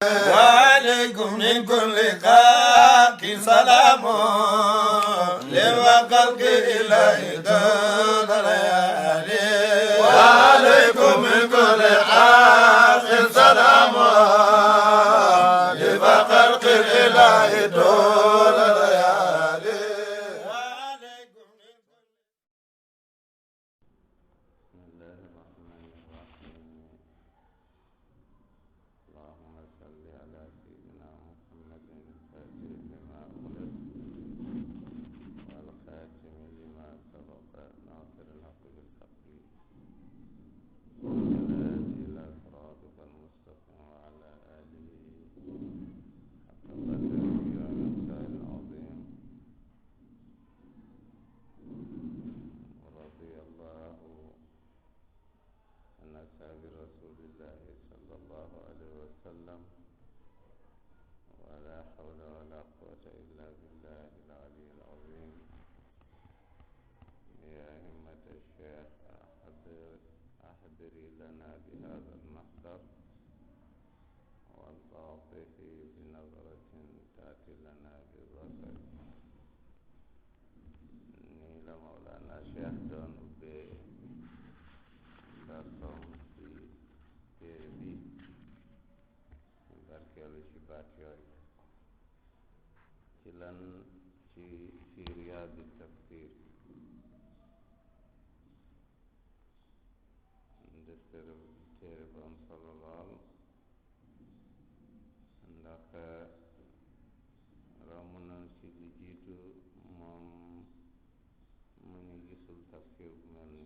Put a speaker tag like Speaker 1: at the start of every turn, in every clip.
Speaker 1: وعليكم من كل خلق سلام للخلق إلى دون الليالي وعليكم من كل خلق سلام للخلق إلى دون الليالي وعليكم من كل
Speaker 2: بسم الله الرحمن الرحيم اللهم صل على سيدنا محمد الفاتح لما أغلق والخاتم لما سبق ناصر الحق بالحق والهادي إلى صراطك المستقيم وعلى آله حق قدره ومقداره العظيم ورضي الله عن أصحاب رسول الله صلى الله عليه وسلم ولا حول ولا قوة إلا بالله العلي العظيم يا همة الشيخ أحضري لنا بهذا المحضر والتعطفي بنظرة تأتي لنا بالبصر نيل مولانا شيخ دون darsom ci téere bi ñu barkeelu ci baat yooyu ci lan ci fi riyaadi tafsir def téere bu am solo lool ndax romb nañ ci li jiitu moom mu ñu gisul tafsir bu mel ni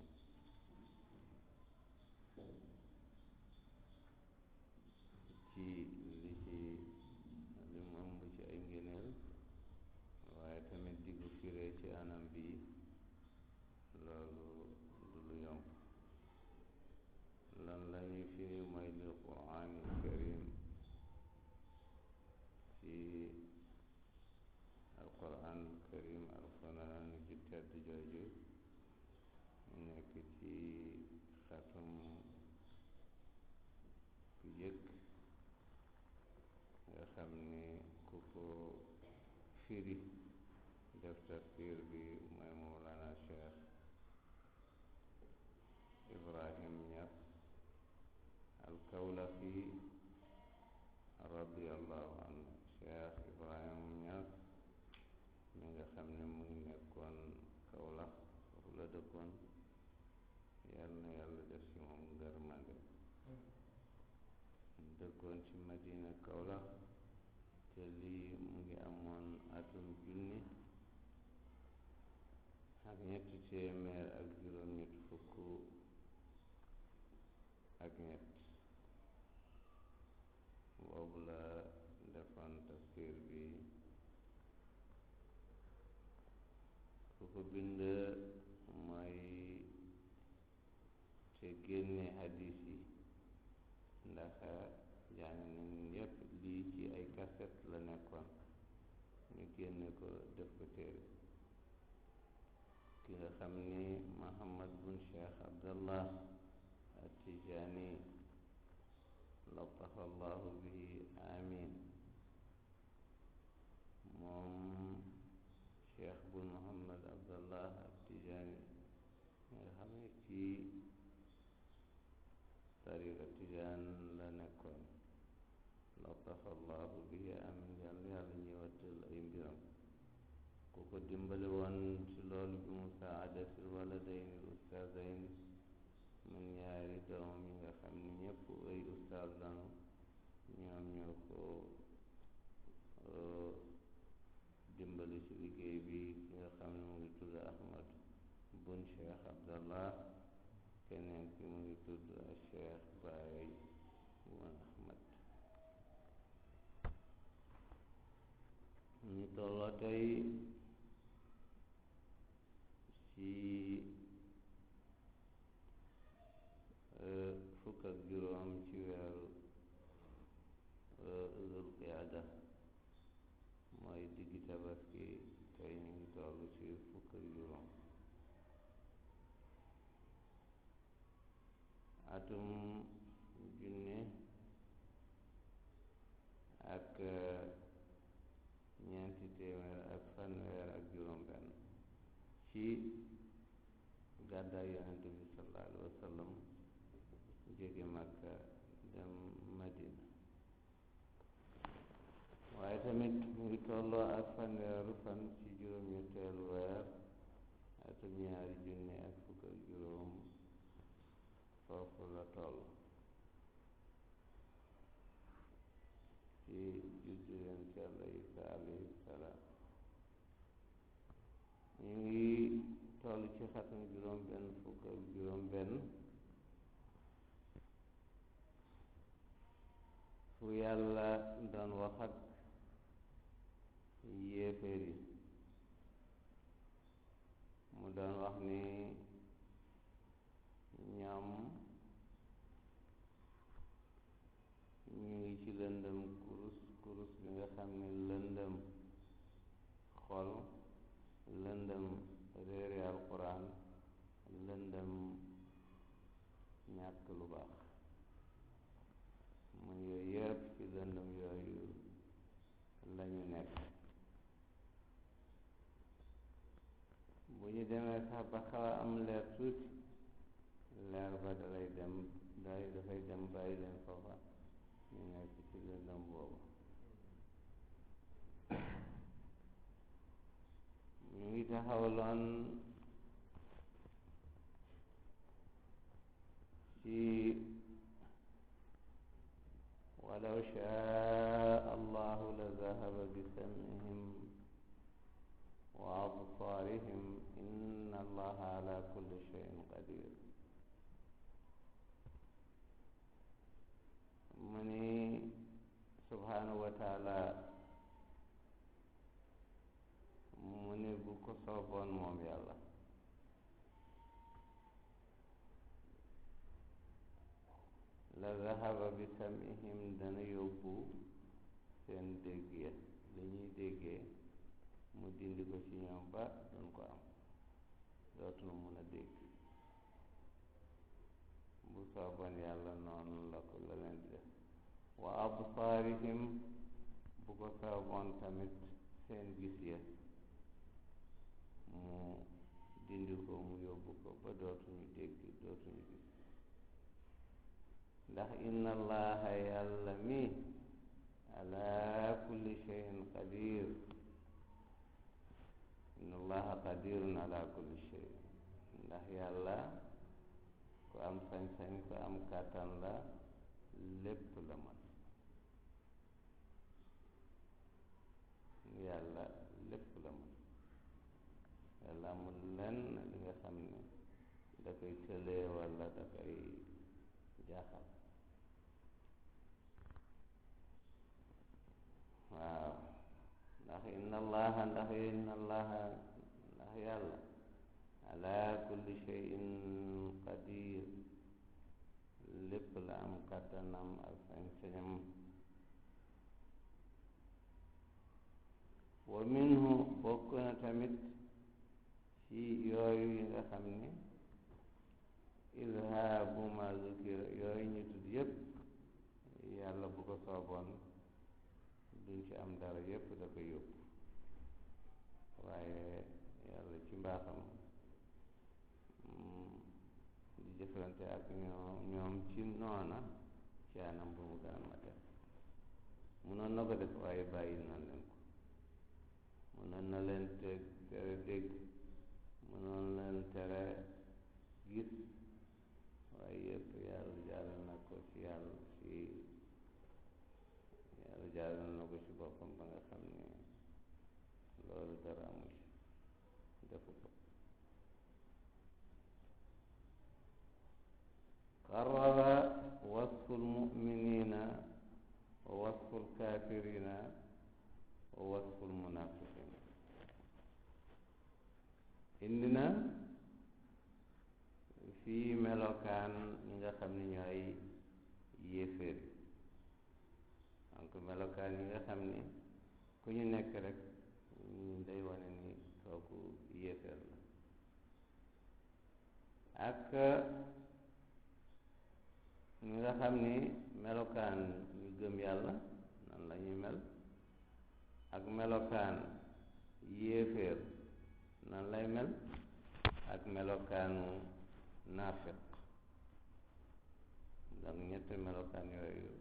Speaker 2: ci li mu ëmb ci ay ngëneel waaye tamit di ko firee ci anam bi loolu du lu yomb lan lañuy firi mooy lil quraanil karim ci alquraanil karim alquraan ji tedd jooju nekk ci xatum ku jëkk nga xam ni ku ko firi def tafsir bi mooy Mawlana Cheikh Ibrahim Ñas al-Kawlaxi radiyallahu anhu. Cheikh Ibrahim Ñas mi nga xam ne mu ngi nekkoon Kawlax foofu la dëkkoon yal na yàlla def ci moom ngërmande dëkkoon ci Madina Kawlax te lii mu ngi amoon atum junni ak ñetti téeméer ak juróom-ñett fukk ak ñett boobu la defoon tafsir bi ku ko bind mooy te génne hadis yi ndax jàng nañ yépp lii ci ay kaset la nekkoon ñu génne ko def ko téere ki nga xam ni Muhammad bun Cheikh Abdallah At-Tijani latafa allahu bihi amin moom Cheikh bun Muhammad Abdallah At-Tijani nga xam ne ci tariqa tijaan la nekkoon latafa allahu bihi amin yàlla yàlla ñëwatal ay mbiram ku ko dimbali woon ci loolu bi musaadatil waladayni ustaazayni mun ñaari doomam yi nga xam ni ñépp ay ustaaz lanu ñoom ñoo ko dimbali ci liggéey bi ki nga xam ne mu ngi tudd Ahmad bun Cheikh Abdallah keneen ki mu ngi tudd Cheikh Baay bun Ahmad ñu tolloo tey ci fukk ak juróom ci weeru Zul Qiada mooy diggi tabaski tey ñu ngi toll ci fukk ak juróom atum junne ci gàddaay yonente bi sallallahu alayhi wa sallam jóge Makka dem Madina waaye tamit mu ngi tolloo ak fanweeru fan ci juróom-ñetteelu weer atum 2015 foofu la toll ci juddu yonent Yàlla Isa alayhi salaam ñu ngi toll ci xatum juróom-benn fukk ak juróom-benn fu Yàlla doon wax ak yéeféer yi mu doon wax ni ñoom ñu ngi ci lëndëm kurus bi nga xam ne lëndëm xol lëndëm réere alquran lëndëm ñàkk lu baax mu yooyu yëpp ci lëndëm yooyu lañu nekk bu ñu demee sax ba xaw a am leer tuuti leer ba dafay dem bàyyi leen foofa ñu nekk ci lëndëm boobu ñu ngi taxawloon ci walaw shaa allahu la zahaba bi sam'ihim wa absaarihim inna allaha ala kulli shay'in qadir mu ni subhanahu wa taala mu ni bu ko sooboon moom yàlla la zahaba bi sam'ihim dana yóbbu seen dégg ya li ñuy déggee mu dindi ko ci ñoom ba duñ ko am dootuñu mun a dégg bu sooboon yàlla noonu la leen di def wa absaarihim bu ko sooboon tamit seen gis ya mu dindi ko mu yóbbu ko ba dootuñu dégg dootuñu gis ndax inna allaha yàlla mi ala kulli shay'in qadir inna allaha qadirun ala kulli shay ndax yàlla ku am sañ-sañ ku am kàttan la lépp la mën yàlla lépp la mën yàlla amul lenn li nga xam ne da koy tëlee walla da koy jaaxal waaw ndax inna allaha ndax yàlla ala kulli shay'in qadir lépp la am kàttanam ak sañ-sañam wa minhu bokk na tamit ci yooyu yi nga xam ne izhaabu ma zukira yooyu ñu tudd yépp yàlla bu ko sooboon duñ ci am dara yépp da ko yóbbu waaye yàlla ci mbaaxam di jëflante ak ñoom ci noona ci anam bu mu gën a mate munoon na ko def waaye bàyyi na leen ko munoon na leen tere dégg munoon leen tere gis waaye yëpp yàlla jaaral na ko ci yàlla jaaral na ko ci boppam ba nga xam ne loolu dara amu ci defu ko qarrara wasfu lmuminina wa wasfu lkafirina wa wasfu lmunafiqina indi na fii melokaan ñi nga xam ne ñooy yéeféer donc melokaan yi nga xam ne ku ñu nekk rek day wane ni kooku yéeféer la ak ñi nga xam ni melokaan ñu gëm yàlla nan la ñuy mel ak melokaan yéeféer nan lay mel ak melokaanu naafiq donc ñetti melokaan yooyu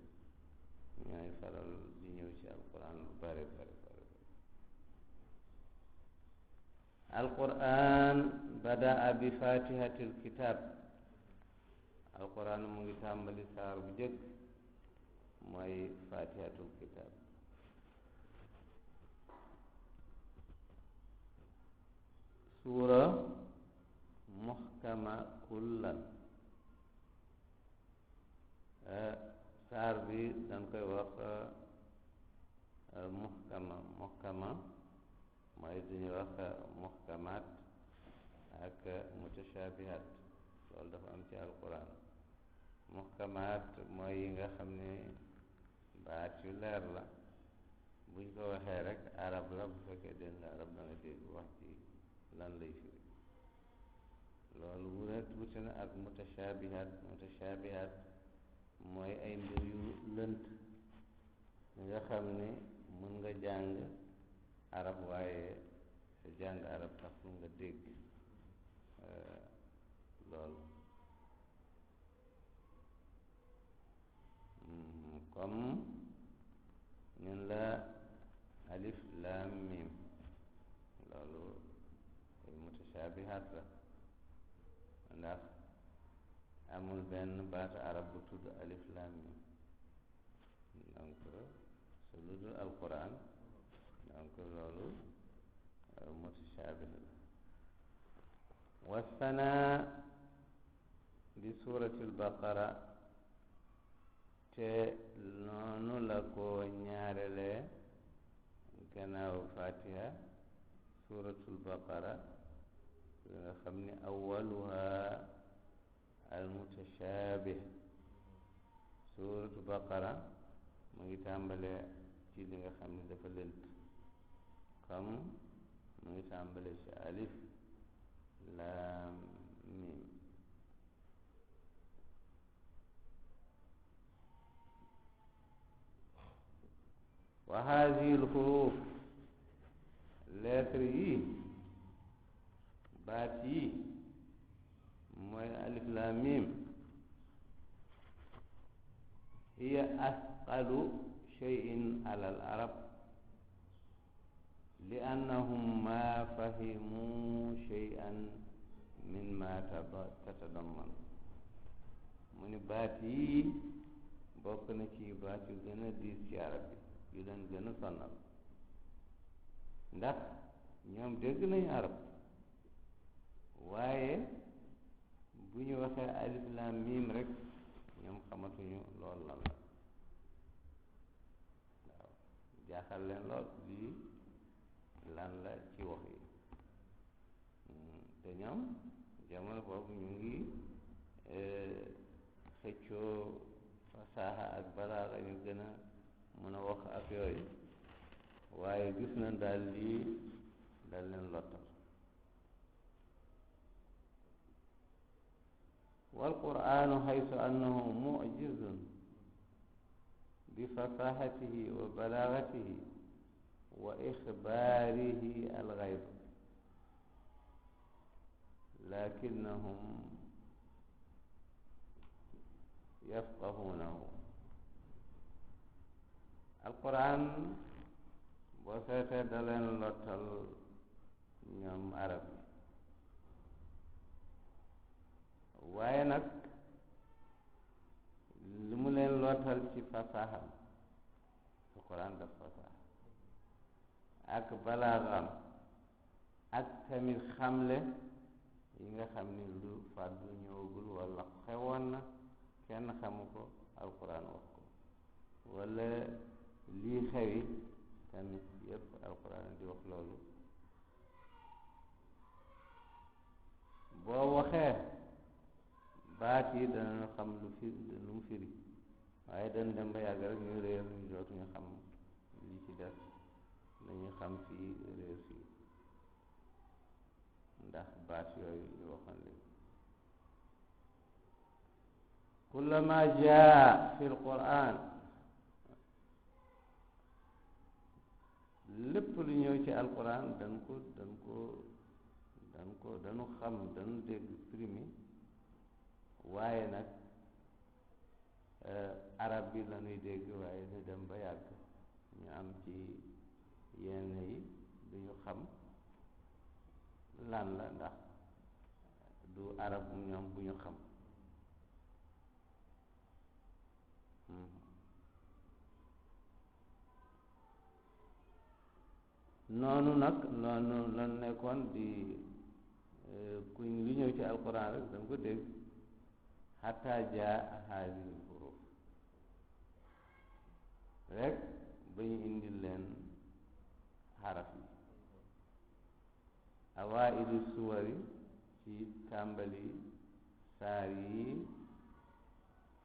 Speaker 2: ñooy faral di ñëw ci alquran lu bare bare bare. alquran badaa bi fatihatil kitab, alquran mu ngi tàmbali saar bu jëkk mooy fatihatul kitab. suura muhkama kullan, saar bi dañ koy wax muhkama mooy duñuy wax muhkamaat ak mutashabihat, loolu dafa am ci alquran. muhkamaat mooy yi nga xam ne baat yu leer la, buñ ko waxee rek arab la, bu fekkee dégg nga arab da nga dégg wax ci lan lay firi. loolu wuute na ak mutashabihat mooy ay mbir yu lënt nga xam ne mën nga jàng arab waaye sa jàng arab taxul nga dégg loolu. comme ñun la alif laam mim, loolu ay mutashabihat la ndax amul benn baatu arab bu tudd alif laam mim, donc su lu dul alquran, donc loolu mutashabih la. wasana bi suratul baqara, te noonu la ko ñaarele gannaaw fatiha suratul baqara li nga xam ni awaluha almutashabih. suratul baqara mu ngi tàmbale ci li nga xam ni dafa lënt, comme mu ngi tàmbale ci alif laam mim. wa haadihi lxuruf, lettre yi baat yi mooy alif laam mim, hiya asqalu cheyin ala al arab li annahum ma fahimu cheyan min ma tatadamman. mu ni baat yi bokk na ci baat yu gën a diis ci arab bi, yu leen gën a sonnal, ndax ñoom dégg nañu arab waaye bu ñu waxee alif laam miim rek ñoom xamatuñu lool lan la. waaw jaaxal leen lool lii lan la ci wax yi. te ñoom jamono boobu ñu ngi xëccoo fasaaxa ak balaaxa, ñu gën a mën a wax ak yooyu, waaye gis na daal lii dal leen lottal. wal qur'anu haysu annahu mu'jizun bi fasahatihi wa balaagatihi wa ixbaarihi al-ghayb lakinnahum yafqahunahu. alquran boo seetee da leen lottal ñoom arab yi, waaye nag li mu leen lottal ci fasaxam, alquran daf fasaxa ak balaaxam ak tamit xamle yi nga xam ni lu fàddu ñëwagul wala xewoon na kenn xamu ko, alquran wax ko, wala lii xewi tamit yépp alquran di wax loolu. boo waxee baat yi dana xam lu mu firi, waaye dañ dem ba yàgg rek ñu réer, ñu dootuñu xam li ci des, dañuy xam fii réer fii ndax baat yooyu ñu waxoon léegi. kullama jaa fi alquran, lépp lu ñëw ci alquran dañ dañu xam dañu dégg primi waaye nag arab bi la ñuy dégg waaye ñu dem ba yàgg ñu am ci yenn yi duñu xam lan la ndax du arab ñoom bu ñu xam noonu nag noonu la nekkoon di kuñ lu ñëw ci alquran rek danga ko dégg xatta jaa haadihi huruf rek ba ñu indil leen xaraf yi awailu suwari ci tàmbali saar yi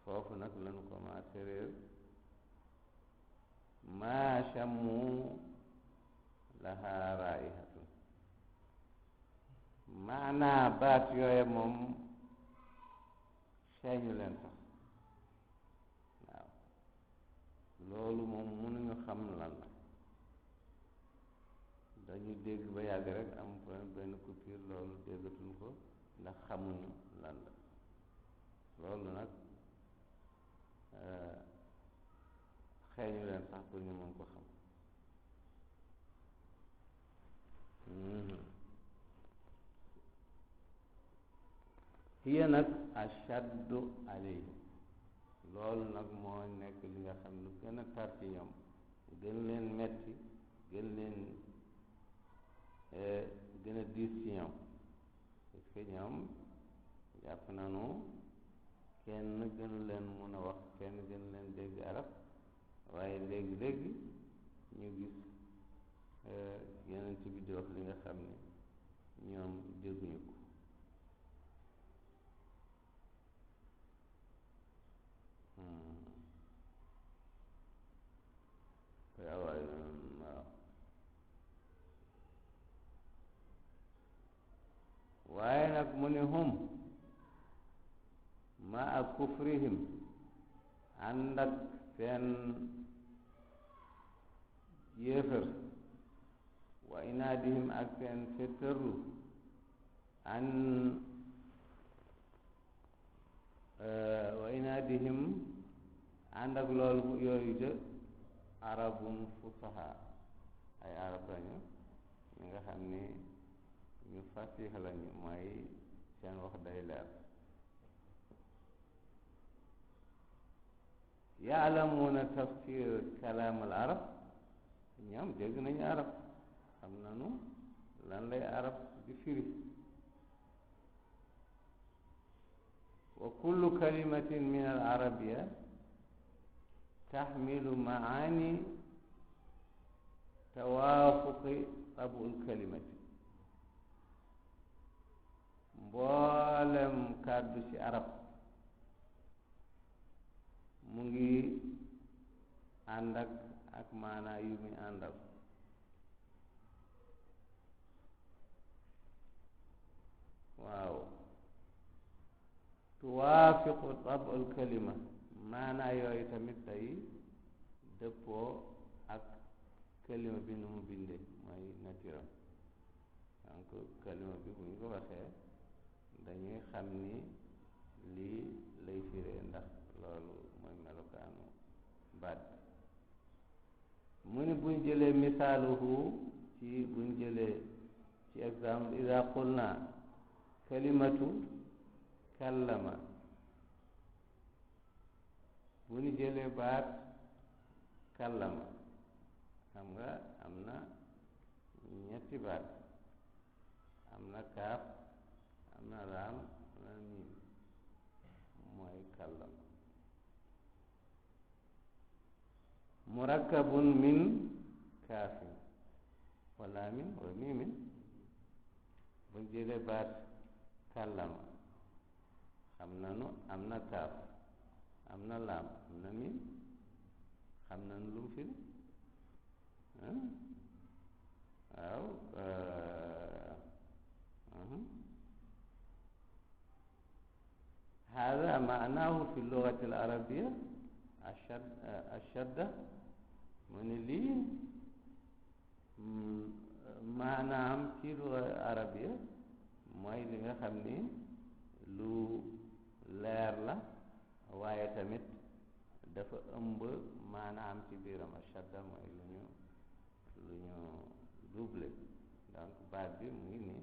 Speaker 2: foofu nag lañu commencé réer maa chammu laha raihatu maanaa baat yooye moom seeñu leen sax waaw loolu moom mënuñu xam lan la dañu dégg ba yàgg rek am benn coupure loolu déggatuñ ko ndax xamuñu lan la loolu nag xeeñu leen sax pour ñu mën ko xam hiya nag ashaddu alayhi loolu nag moo nekk li nga xam lu gën a tar ci ñoom gën leen metti gën leen gën a diis ci ñoom parce que ñoom jàpp nañu kenn gënu leen mun a wax kenn gënu leen dégg arab waaye léegi-léegi ñu gis yeneen ci bi di wax li nga xam ne ñoom dégguñu ko waaw waaye nag mu ne hum ma a kufrihim ànd ak seen yéefër wa inaadihim ak seen fetërlu an wa inaadihim ànd ak loolu yooyu de arabun fusaha ay arab lañu ñi nga xam ni ñu fasix lañu mooy seen wax day leer yaalamuuna tafsir kalaam al arab ñoom dégg nañu arab xam nañu lan lay arab di firi wa kullu kalimatin min al arabia taxmilu maani tawaafuqi tabul kalimati mboolem kàddu ci arab mu ngi ànd ak maanaa yu muy àndal waaw tuwaafiqu tabul kalima maanaa yooyu tamit day dëppoo ak kalima bi nu mu bindee mooy natiram donc kalima bi bu ñu ko waxee dañuy xam ni lii lay firee ndax loolu mooy melokaanu baat bi mu ni buñ jëlee misaaluhu ci buñ jëlee ci exemple ida qulna kalimatu kallama bu ñu jëlee baat kallama xam nga am na ñetti baat am na kaaf am na raam am na miim mooy kallama murakkabun min kaafin wa laamin wa miimin bu ñu jëlee baat kallama xam nanu am na kaaf am na laam am na miim xam nanu lu mu firi waaw hada maanaahu fi lugati al arabia ashadda mu ni lii maanaam ci luga arabia mooy li nga xam ni lu leer la waaye tamit dafa ëmb maanaam ci biiram ashadda mooy lu ñu double donc baat bi mu ngi nii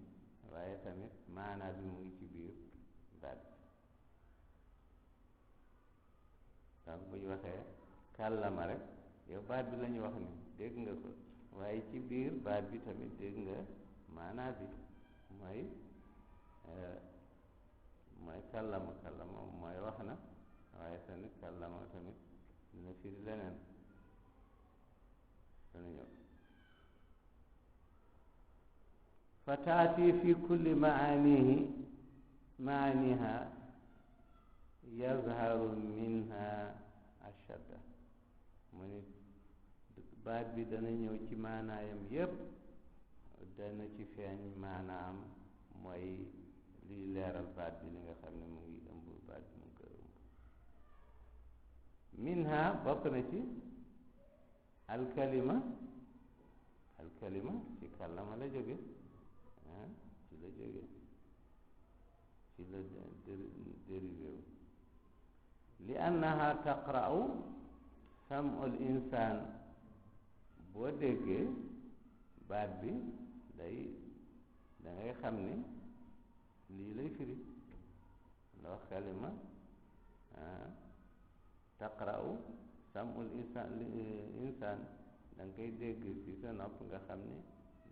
Speaker 2: waaye tamit maanaa bi mu ngi ci biir baat bi donc bu ñu waxee kàllama rek yow baat bi la ñu wax ni dégg nga ko waaye ci biir baat bi tamit dégg nga maanaa bi mooy kàllama mooy wax na waaye tamit kàllama tamit dina firi leneen dana ñëw fa taati fi kulli maaniha yazharu minha ashadda mu ni baat bi dana ñëw ci maanaayam yépp dana ci feeñ maanaam mooy liy leeral baat bi li nga xam ne mu ngi ëmb baat bi mu ngi ko ëmb minha bokk na ci alkalima ci kàllama la jóge ci la jóge ci la dérivé wu li annaha taqra'u sam'ul insaan boo déggee baat bi da ngay xam ni lii lay firi ndax kalima taqra'u sam'ul insaan da nga koy dégg ci sa nopp nga xam ni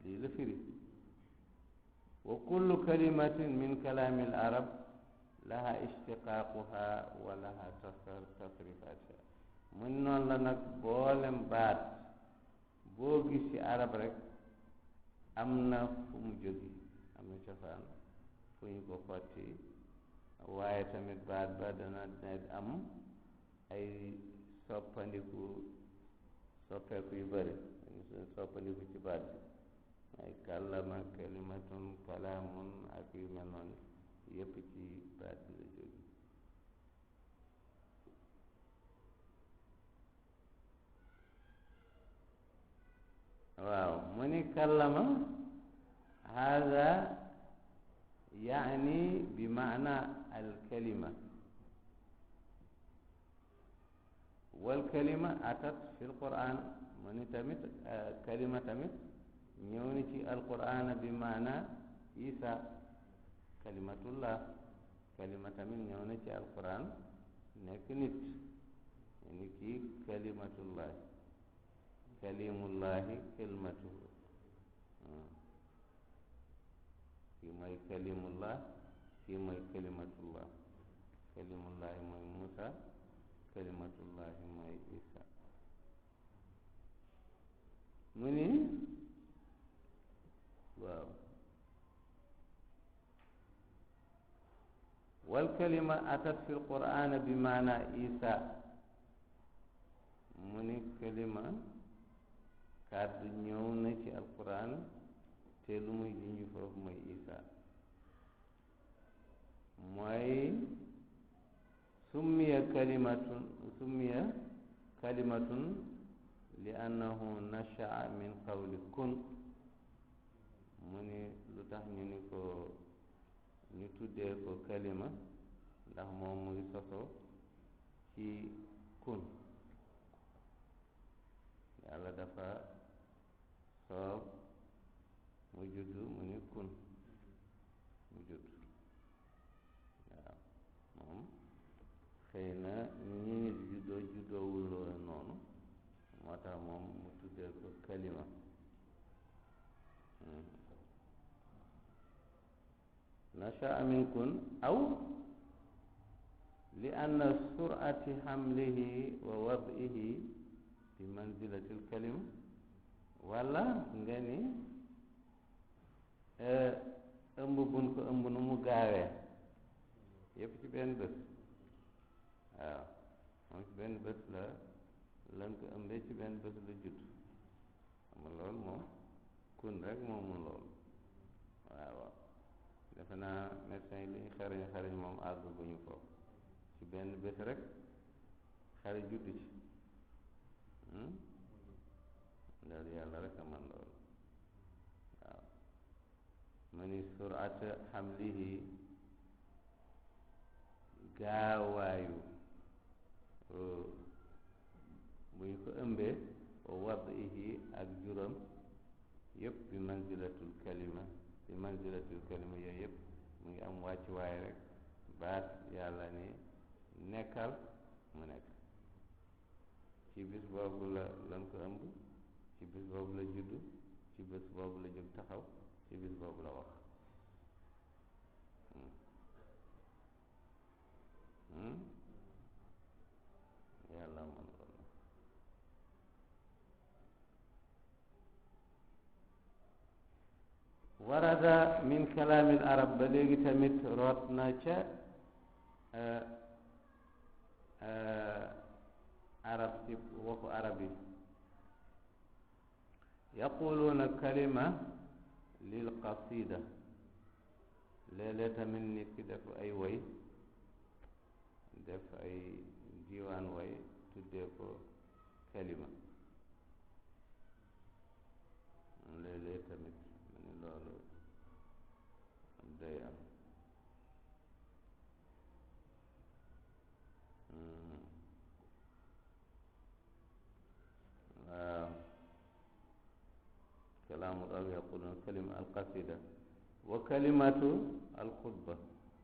Speaker 2: lii la firi wa kullu kalimatin min kalaami al arab laha ishtiqaaquha wa laha tasrifatiha mun noonu la nag boolem baat boo gis ci arab rek am na fu mu jóge am na cosaan fu ñu ko xotti waaye tamit baat ba dana am ay soppeeku yu bëri soppandiku ci baat bi ay kàllama kalimatun kalaamun ak yu mel noonu yépp ci baat bi la jóge waaw mu ni kallama hada yaani bi maana alkalima walkalima atat fi alquran mu ni tamit kalima tamit ñëw ni ci alquran bi maana isa kalimatullah kalima tamit ñëw na ci alquran nekk nit ni kii kalimatullah kalimullahi kalimatuhu kii mooy kalimullah kii mooy kalimatullah kalimullahi mooy Musa kalimatullahi mooy Isa mu ni waaw wal kalima atat fi lqur'an bi maana Isa mu ni kalima kàddu ñëw na ci alquran te lu muy junj foofu mooy Isa mooy summiya kalimatun li annahu nasha'a min qawli kun mu ni lu tax ñu ni ko ñu tuddee ko kalima ndax moom mu ngi soso ci kun yàlla dafa soob mu juddu mu ni kun mu judd waaw moom xëy na ñi nit juddoowul noonu moo tax moom mu tuddee ko kalima nasha'a min kun aw li anna sur'ati hamlihi wa wad'ihi bi manzilatil kalima walla nga ni ëmb buñ ko ëmb nu mu gaawee yépp ci benn bés waaw moom ci benn bés la lan ko ëmbee ci benn bés la judd xam nga loolu moom kun rek moom mun loolu waaw waaw defe naa médecin yi li ñu xarañ moom àgg bu ñu foofu ci benn bés rek xale judd ci loolu yàlla rek a man loolu waaw mu ni surata xamlihi gaawaayu buñ ko ëmbee wa wadihi ak juram yëpp bi manzilatul kalima yooyu yëpp mu ngi am wàccuwaay rek baat yàlla ni nekkal mu nekk ci bis boobu la lan ko ëmb ci bis boobu la juddu ci bis boobu la jóg taxaw ci bis boobu la wax yàlla mën loolu warada min kalaamil arab ba léegi tamit root na ca arab ci waxu arab yi yaquluuna kalima lil qasida léeg-léeg tamit nit ki def ay woy def ay diiwaan woy tuddee ko kalima léeg-léeg tamit mu ni loolu day am waaw kalaamu raw yaquluna kalima alqasida wa kalimatu alxutba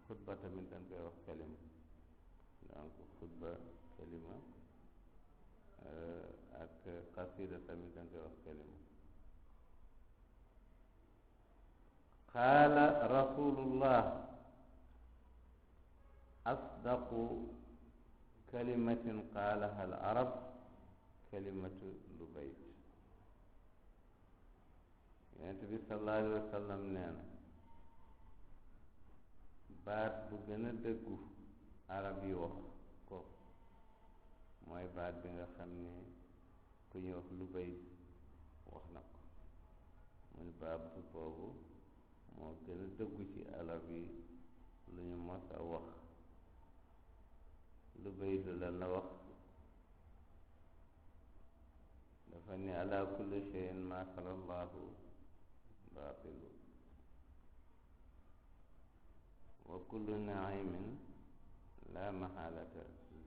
Speaker 2: xutba tamit dañ koy wax kalima donc xutba kalima ak qasida tamit dañ koy wax kalima qaala rasulullah asdaqu kalimatin qaalaha al arab kalimatu lubayt yonent bi sallallahu alayhi wa sallam nee na baat bu gën a dëggu arab yi wax ko mooy baat bi nga xam ne ku ñuy wax lubayt wax na ko muy baat bu boobu moo gën a dëggu ci arab yi lu ñu mos a wax lubayt lan la wax dafa ne ala kulli shay'in ma xala allahu baatilu wa kullu naimin la mahalata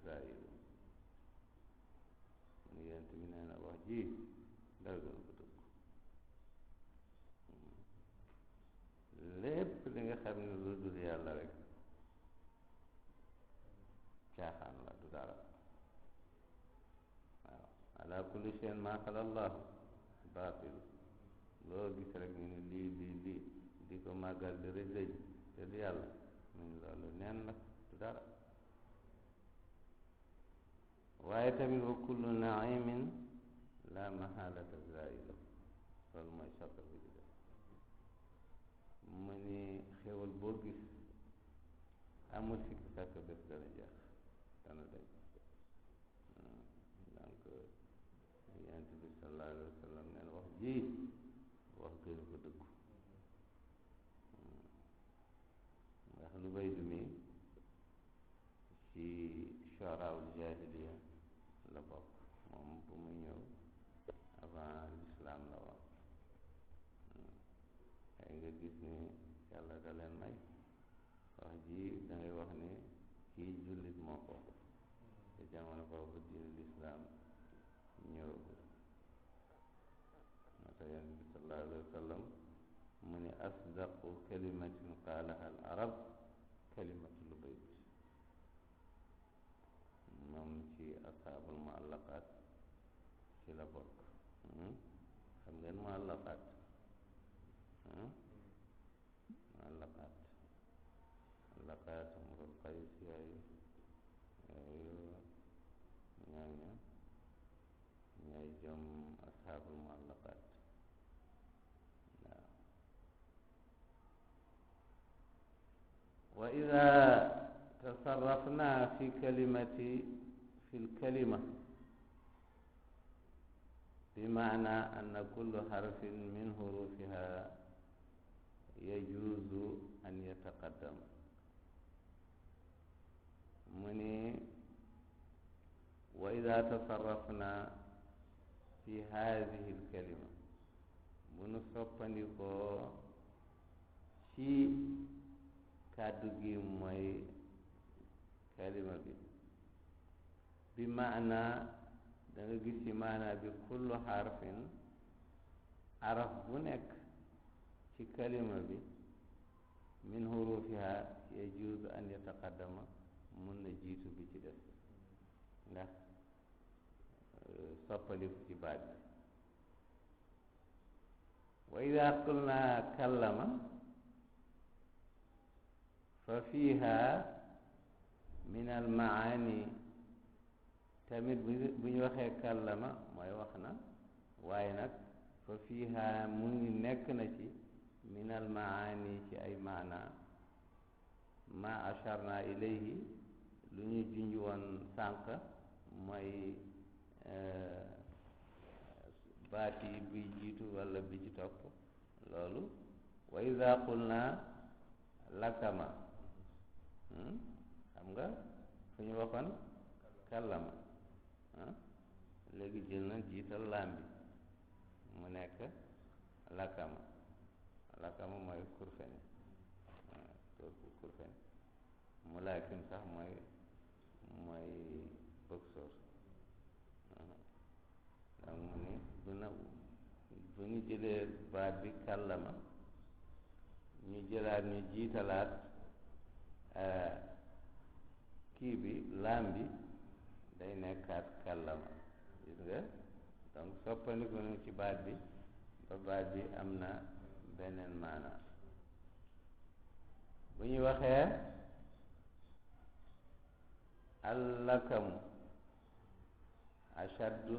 Speaker 2: zailu mu yent mi nee na wax ji dara gën ko dëgg lépp li nga xam ne lu dul yàlla rek caaxaan la du dara waaw ala kulli shay'in ma xala allah baatil loo gis rek ñu ne lii di ko màggal di rëj rëj te du yàlla mu ne loolu neen la du dara waaye tamit wa kullu naimin la mahalata zailu loolu mooy sottal bi di def mu ni xewal boo gis amul sikk sàkk bés dana jeex dana dañ donc yonent bi sallallahu alayhi wa sallam neen wax ji wax gën ko dëggu ndax lu bay du mi ci shoraawul jahiliya la bokk moom bu mu ñëw avant l'islam la woon ay nga gis ni yàlla da leen may wax ji dangay wax ni kii jullit moo ko te jamono boobu diine l'islam ñëwagul moo tax yonent bi sallallahu alayhi wa sallam mu ni asdaqu kalimatin qaalaha al arab kalimatu lubayt moom ci asaabul muallaqaat ci la bokk xam ngeen muallaqaat muallaqaat amrul qays yooyu ñooñu ñooy jëm asaabul muallaqaat wa ida tasarrafna fi lkalima bimaana anna kullu harfin min hurufiha yajuuzu an yataqaddam mu ni wa ida tasarrafna fi hadihi lkalima bu nu soppandikoo ci kàddu gi mooy kalima bi maana da nga gis ci maana bi kullu xarfin araf bu nekk ci kalima bi min hurufiha yajuuzu an yataqaddama mun na jiitu bi ci des ndax soppaliku ci baat bi wa ida qulna kallama fa fiha min al maani tamit bu ñu waxee kallama mooy wax na waaye nag fa fiha mu ngi nekk na ci min al maani ci ay maana ma acharna ilayhi lu ñu junj woon sànq mooy baat yi bi jiitu walla bi ci topp loolu wa ida qulna lakama xam nga fu ñu waxoon kallama léegi jël na jiital laam bi mu nekk lakama lakama mooy kurfeni kurfeni mulaakim sax mooy boxeur donc mu ni bu ñu jëlee baat bi kàllama ñu jëlaat ñu jiitalaat kii bi laam bi day nekkaat kàllama gis nga donc soppandiku nañu ci baat bi ba baat bi am na beneen maana bu ñu waxee allakamu ashaddu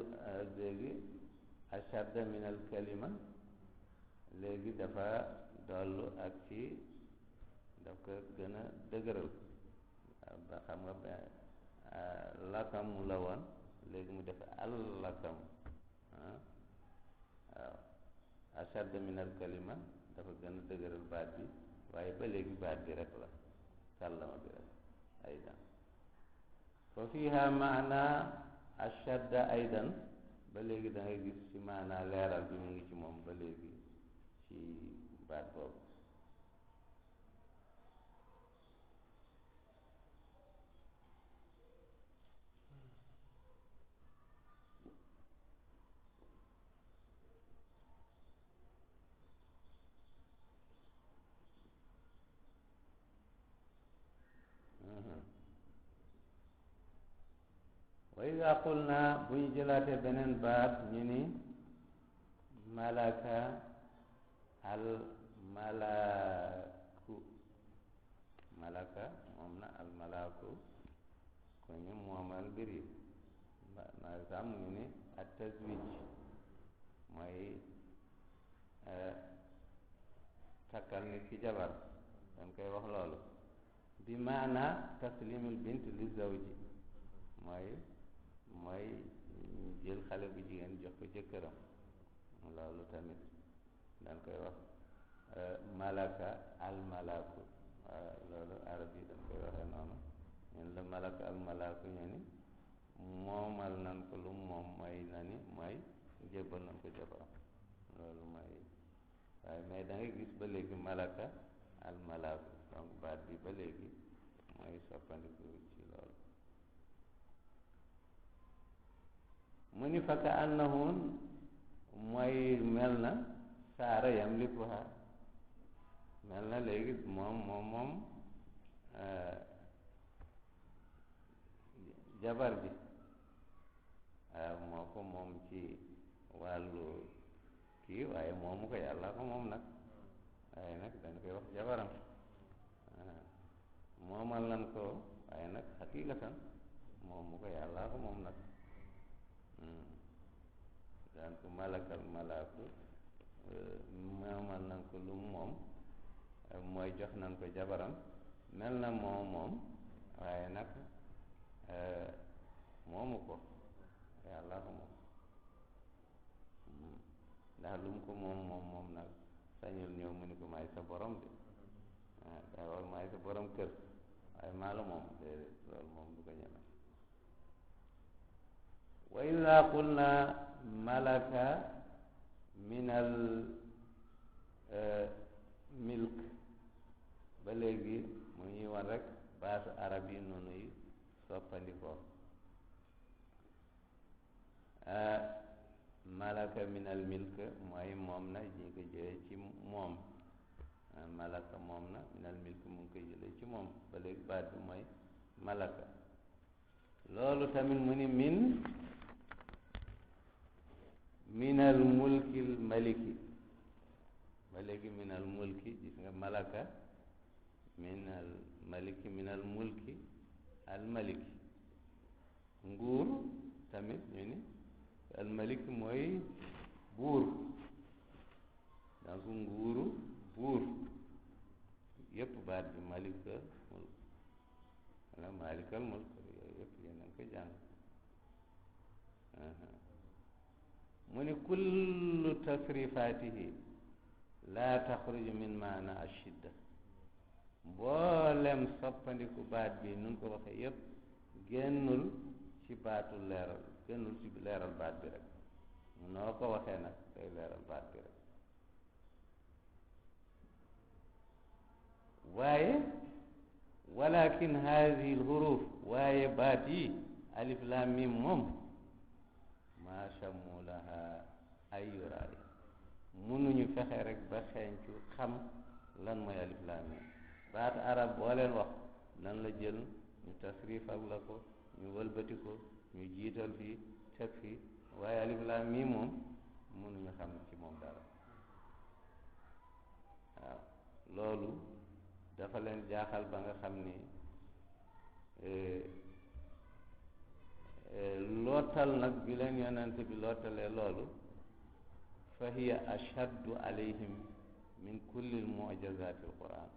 Speaker 2: léegi ashadda min al kalima léegi dafa dollu ak ci daf ko gën a dëgëral ba xam nga lakamu la woon léegi mu def allakamu waaw ashadda min al kalima dafa gën a dëgëral baat bi waaye ba léegi baat bi rek la kàllama bi rek aydan fa fiha maana ashadda aydan ba léegi da ngay gis ci maana leeral bi mu ngi ci moom ba léegi ci baat boobu wa ida qulna bu ñu jëlaatee beneen baat ñu ni malaka al malaku malaka moom na al malaku ko ñu moomal mbir yi par exemple ñu ni at tazwij mooy takkal nit ki jabar dañ koy wax loolu bi maana taslimul bint li zawji mooy jël xale bu jigéen jox ko jëkkëram loolu tamit dañ koy wax malaka al malaku loolu arab yi dañ koy waxee noonu ñun la malaka al malaku ñu ni moomal nan ko lu moom mooy na ni mooy jébbal nan ko jabaram loolu mooy waaye mais da ngay gis ba léegi malaka al malaku donc baat bi ba léegi mooy soppandiku ci loolu mu ni fa ka annahun mooy mel na saara yamlikuha mel na léegi moom jabar ji moo ko moom ci wàllu kii waaye moomu ko yàlla ko moom nag waaye nag dañ koy wax jabaram moomal lan ko waaye nag xaqiqatan moomu ko yàlla ko moom nag daan ko malakal malaaku moomal nan ko lu moom mooy jox nan ko jabaram mel na moom waaye nag moomu ko yàlla ko moom ndax lu mu ko moom nag sañul ñëw mu ni ko maay sa borom de daa war maay sa borom kër waaye maa la moom déedéet loolu moom du ko ñeme wa ida qulna malaka min al milk ba léegi mu ñuy wan rek baatu arab yi noonu yi soppandikoo malaka min al milk mooy moom na ñi ko jëlee ci moom malaka moom na min al milk mu ngi koy jëlee ci moom ba léegi baat bi mooy malaka loolu tamit mu ni min al mulkil maliki ba léegi min al mulki gis nga malaka min al maliki min al mulki al maliki nguur tamit ñu ni al maliki mooy buur donc nguuru buur yépp baat bi malika mulk wala malikal mulk yooyu yépp yéen a ngi ko jàng mu ni kullu tasrifatihi laa taxruju min maana ashidda mboolem soppandiku baat bi nun ko waxee yépp génnul ci baatu leeral génnul ci leeral baat bi rek noo ko waxee nag day leeral baat bi rek waaye walakin haadihi lhuruf waaye baat yi alif lam mim moom maa shammulaha ayu raay mënuñu fexe rek ba xeeñcu xam lan mooy alif lam mim baat arab boo leen wax nan la jël ñu tasrifal la ko ñu wëlbati ko ñu jiital fii teg fii waaye alif lam mim moom mënuñu xam ci moom dara waaw loolu dafa leen jaaxal ba nga xam ni lootal nag bi leen yonente bi lootalee loolu fa hiya ashaddu alayhim min kulli mujazati alquran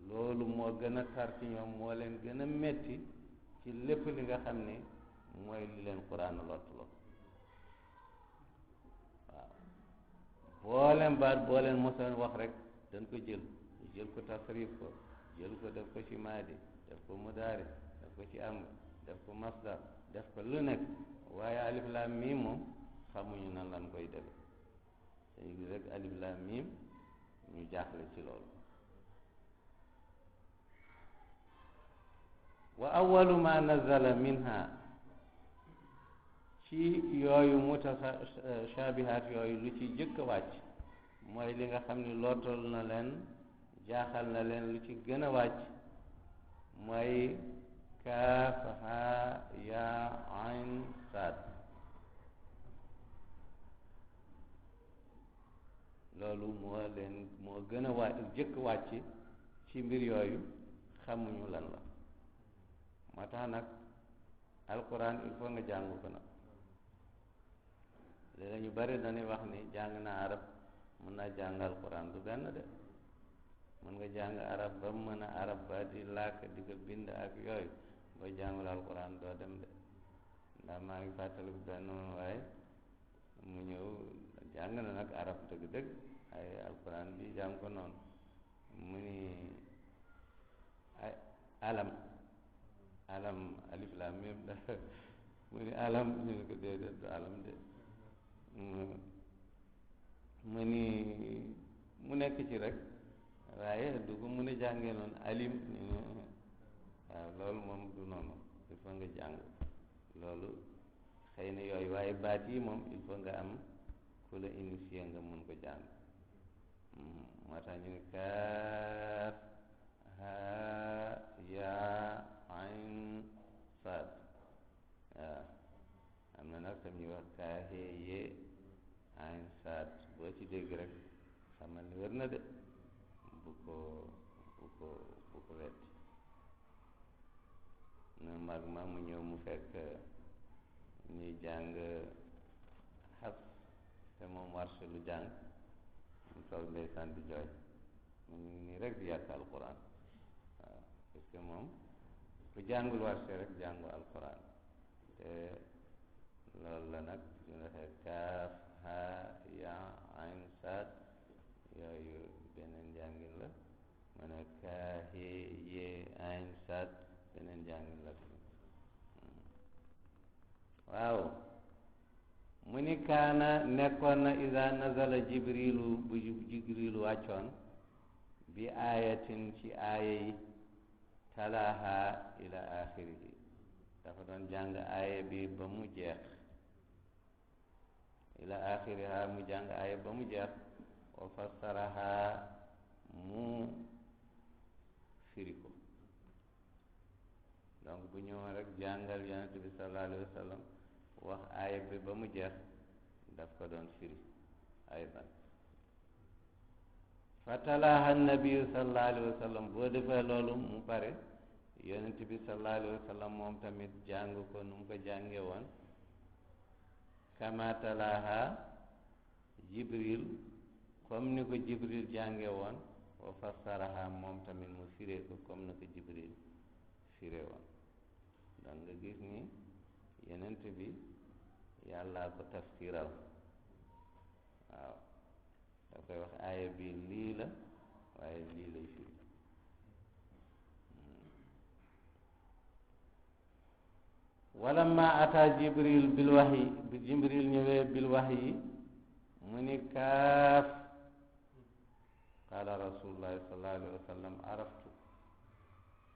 Speaker 2: loolu moo gën a tar ci ñoom moo leen gën a metti ci lépp li nga xam ni mooy li leen quran lottuloo waaw booleen baat booleen mosoon wax rek dañ ko jël ko tasrif ko jël ko def ko ci maadi def ko mudaari def ko ci amr def ko masdar def ko lu nekk waaye alif lam mim moom xamuñu nan lan koy defe dañu gis rek alif lam mim ñu jaaxle ci loolu wa awalu ma nazala minha ci yooyu mutashabihat yooyu lu ci jëkk a wàcc mooy li nga xam ni lootal na leen jaaxal na leen lu ci gën a wàcc mooy kaaf haa yaa ayn saad loolu moo gën a jëkk wàcc ci mbir yooyu xamuñu lan la moo tax nag alquran il faut nga jàng ko nag léegi ñu bari dañuy wax ni jàng na arab mën naa jàng alquran du benn de mën nga jàng arab ba mën a arab ba di làkk di ko bind ak yooyu boo jàngul alquran doo dem de ndax maa ngi fàttaliku benn waaye mu ñëw jàng na nag arab dëgg-dëgg ay alquran bi jàng ko noonu mu ni ay alam alif lam mim da mu ni alam ñu ne ko déedéet du alam de mu ni mu nekk ci rek waaye du ko mun a jàngee noonu alim waaw loolu moom du noonu il faut nga jàng loolu xëy na yooyu waaye baat yi moom il faut nga am ku la initié nga mun ko jàng moo tax ñu ne kaaf haa yaa ayn saad waaw am na nag tam ñuy wax kaahee yee ayn saad boo ci dégg rek xamal ni wér na de bu ko wetti na mag ma mu ñëw mu fekk ñuy jàng xas te moom warse lu jàng mu toog ndeysaan di jooy mu ngi nii rek di yàq alquran waaw parce que moom ku jàngul warse rek jàngu alquran te loolu la nag ñu waxee kaaf haa yaa ayn saad yooyu beneen njàngin la mu ne kaahi yee ayn saad beneen njàngin la waaw mu ni kaana nekkoon na ida nazala jibrilu bu jibrilu wàccoon bi aayatin ci aaya yi talaaha ila axirihi dafa doon jàng aaya bi ba mu jeex ila axiriha mu jàng aaya ba mu jeex wa fassaraha mu firi ko donc bu ñëwoon rek jàngal yonent bi sallallahu alayhi wa sallam wax aaya bi ba mu jeex daf ko doon firi aydan fatalaha nabiyu sallallahu alayhi wa sallam boo defee loolu mu pare yonent bi sallallahu alayhi wa sallam moom tamit jàng ko nu mu ko jànge woon kama talaha jibril comme ni ko jibril jànge woon wa fassaraha moom tamit mu firee ko comme ni ko jibril firee woon donc nga gis ni yonent bi yàllaa ko tafsiral waaw da koy wax aaya bi lii la waaye lii lay firi walamma ata jibril bil wahyi bi jibril ñëwee bil wahyi mu ni kaaf qaala rasulullahi sallallahu alayhi wa sallam araftu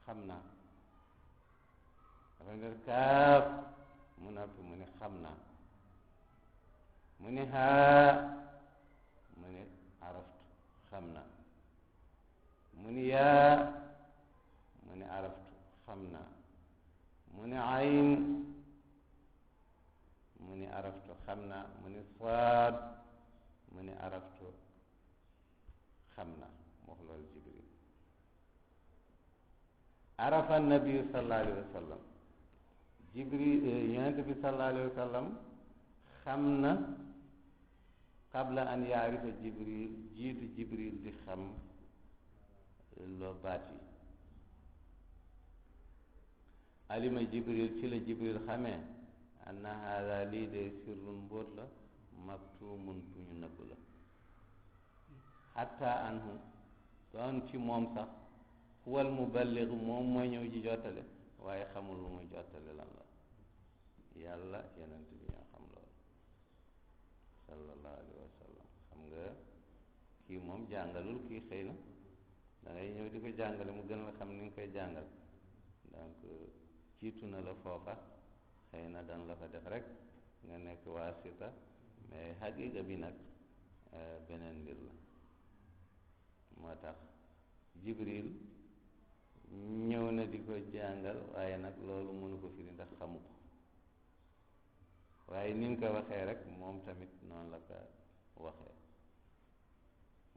Speaker 2: xam naa dafa ne kaaf mu noppi mu ni xam naa mu ni haa mu ni araftu xam naa mu ni yaa mu ni araftu xam naa mu ni ayn mu ni araftu xam naa mu ni saad mu ni araftu xam naa wax loolu jibril arafa nabiyu sallallahu alayhi wa sallam jibril yonent bi sallallahu alayhi wa sallam xam na qabla an yaarifa jibril jiitu jibril di xam loo baat yi alima jibril ci la jibril xamee anna haada lii de sirrun mbóot la maktumun bu ñu nëbb la xatta anhu doon ci moom sax huwal muballigh moom mooy ñëw ji jottale waaye xamul lu muy jottale lan la yàlla yonent bi ñoo xam loolu sallallahu alayhi wa sallam xam nga kii moom jàngalul kii xëy na da ngay ñëw di ko jàngale mu gën la xam ni nga koy jàngal donc jiitu na la foofa xëy na dan la fa def rek nga nekk waasita mais xaqiiqa bi nag beneen mbir la moo tax jibril ñëw na di ko jàngal waaye nag loolu mënu ko firi ndax xamu ko waaye ni nga ko waxee rek moom tamit noonu la ko waxee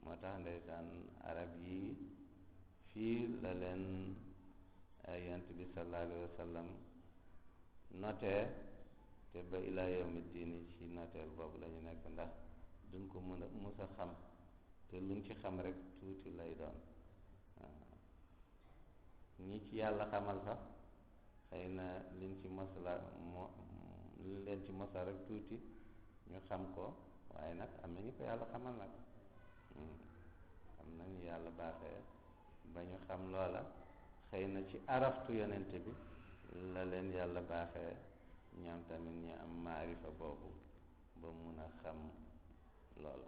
Speaker 2: moo tax ndeysaan arab yi fii la leen yonent bi sallallahu alayhi wa sallam notee te ba ilaa yawmi diini ci noteel boobu la ñu nekk ndax duñ ko mën a mus a xam te luñ ci xam rek tuuti lay doon ñi ci yàlla xamal sax xëy na liñ ci mos la liñ leen ci mosa rek tuuti ñu xam ko waaye nag am na ñu ko yàlla xamal nag am nañu yàlla baaxee ba ñu xam loola xëy na ci araftu yonente bi la leen yàlla baaxee ñoom tamit ñu am maarifa boobu ba mun a xam loola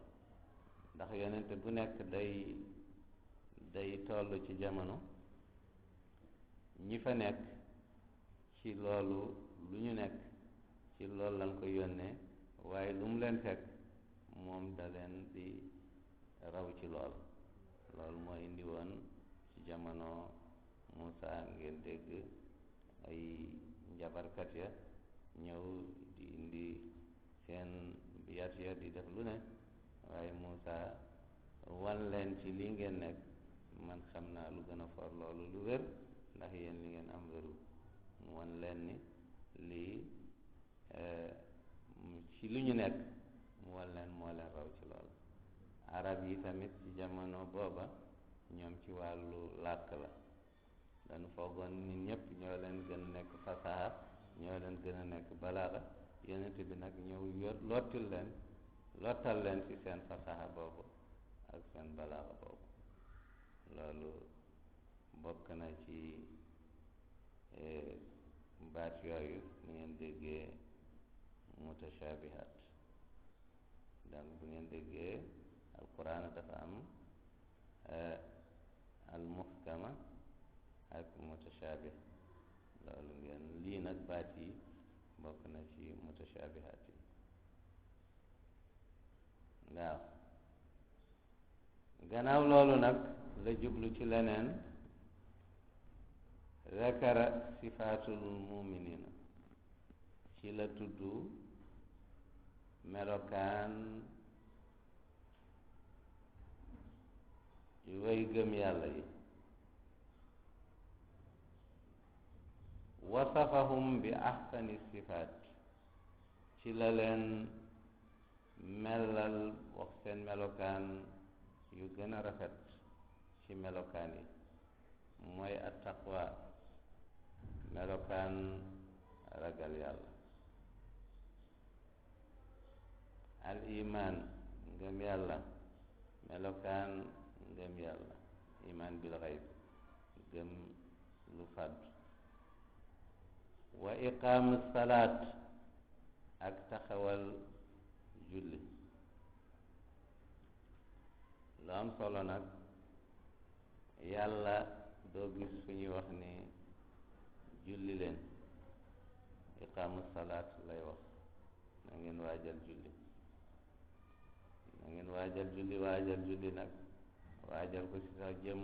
Speaker 2: ndax yonente bu nekk day toll ci jamono ñi fa nekk ci loolu lu ñu nekk ci loolu lañ ko yónnee waaye lu mu leen fekk moom da leen di raw ci loolu moo indi woon ci jamono Muusa ngeen dégg ay njabarkat ya ñëw di indi seen yat ya di def lu ne waaye Muusa wan leen ci lii ngeen nekk man xam naa lu gën a for loolu lu wér ndax yéen li ngeen am wéru mu wan leen ni lii ci lu ñu nekk mu wan leen moo leen raw ci loolu arab yi tamit ci jamono booba ñoom ci wàllu làkk la dañu foogoon nit ñëpp ñoo leen gën a nekk fasaha ñoo leen gën a nekk balaaxa yonent bi nag ñëw lottal leen ci seen fasaha boobu ak seen balaaxa boobu loolu bokk na ci baat yooyu bu ngeen déggee mutashabihat donc bu ngeen déggee alquran dafa am al muhkama ak mutashabih loolu ngeen lii nag baat yi bokk na ci mutashabihaat yi waaw gannaaw loolu nag la jublu ci leneen zakara sifaatul muminina ci la tudd melokaan yu way gëm yàlla yi wasafahum bi ahsani sifaat ci la leen melal wax seen melokaan yu gën a rafet ci melokaan yi mooy attaqwa melokaan ragal yàlla al iman ngëm yàlla melokaan ngëm yàlla iman bil xayb gëm lu fàddu wa iqaamu salaat ak taxawal julli lu am solo nag yàlla doo gis fu ñuy wax ni julli leen iqaamu salaat lay wax na ngeen waajal julli na ngeen waajal julli nag waajal ko ci sa jëmm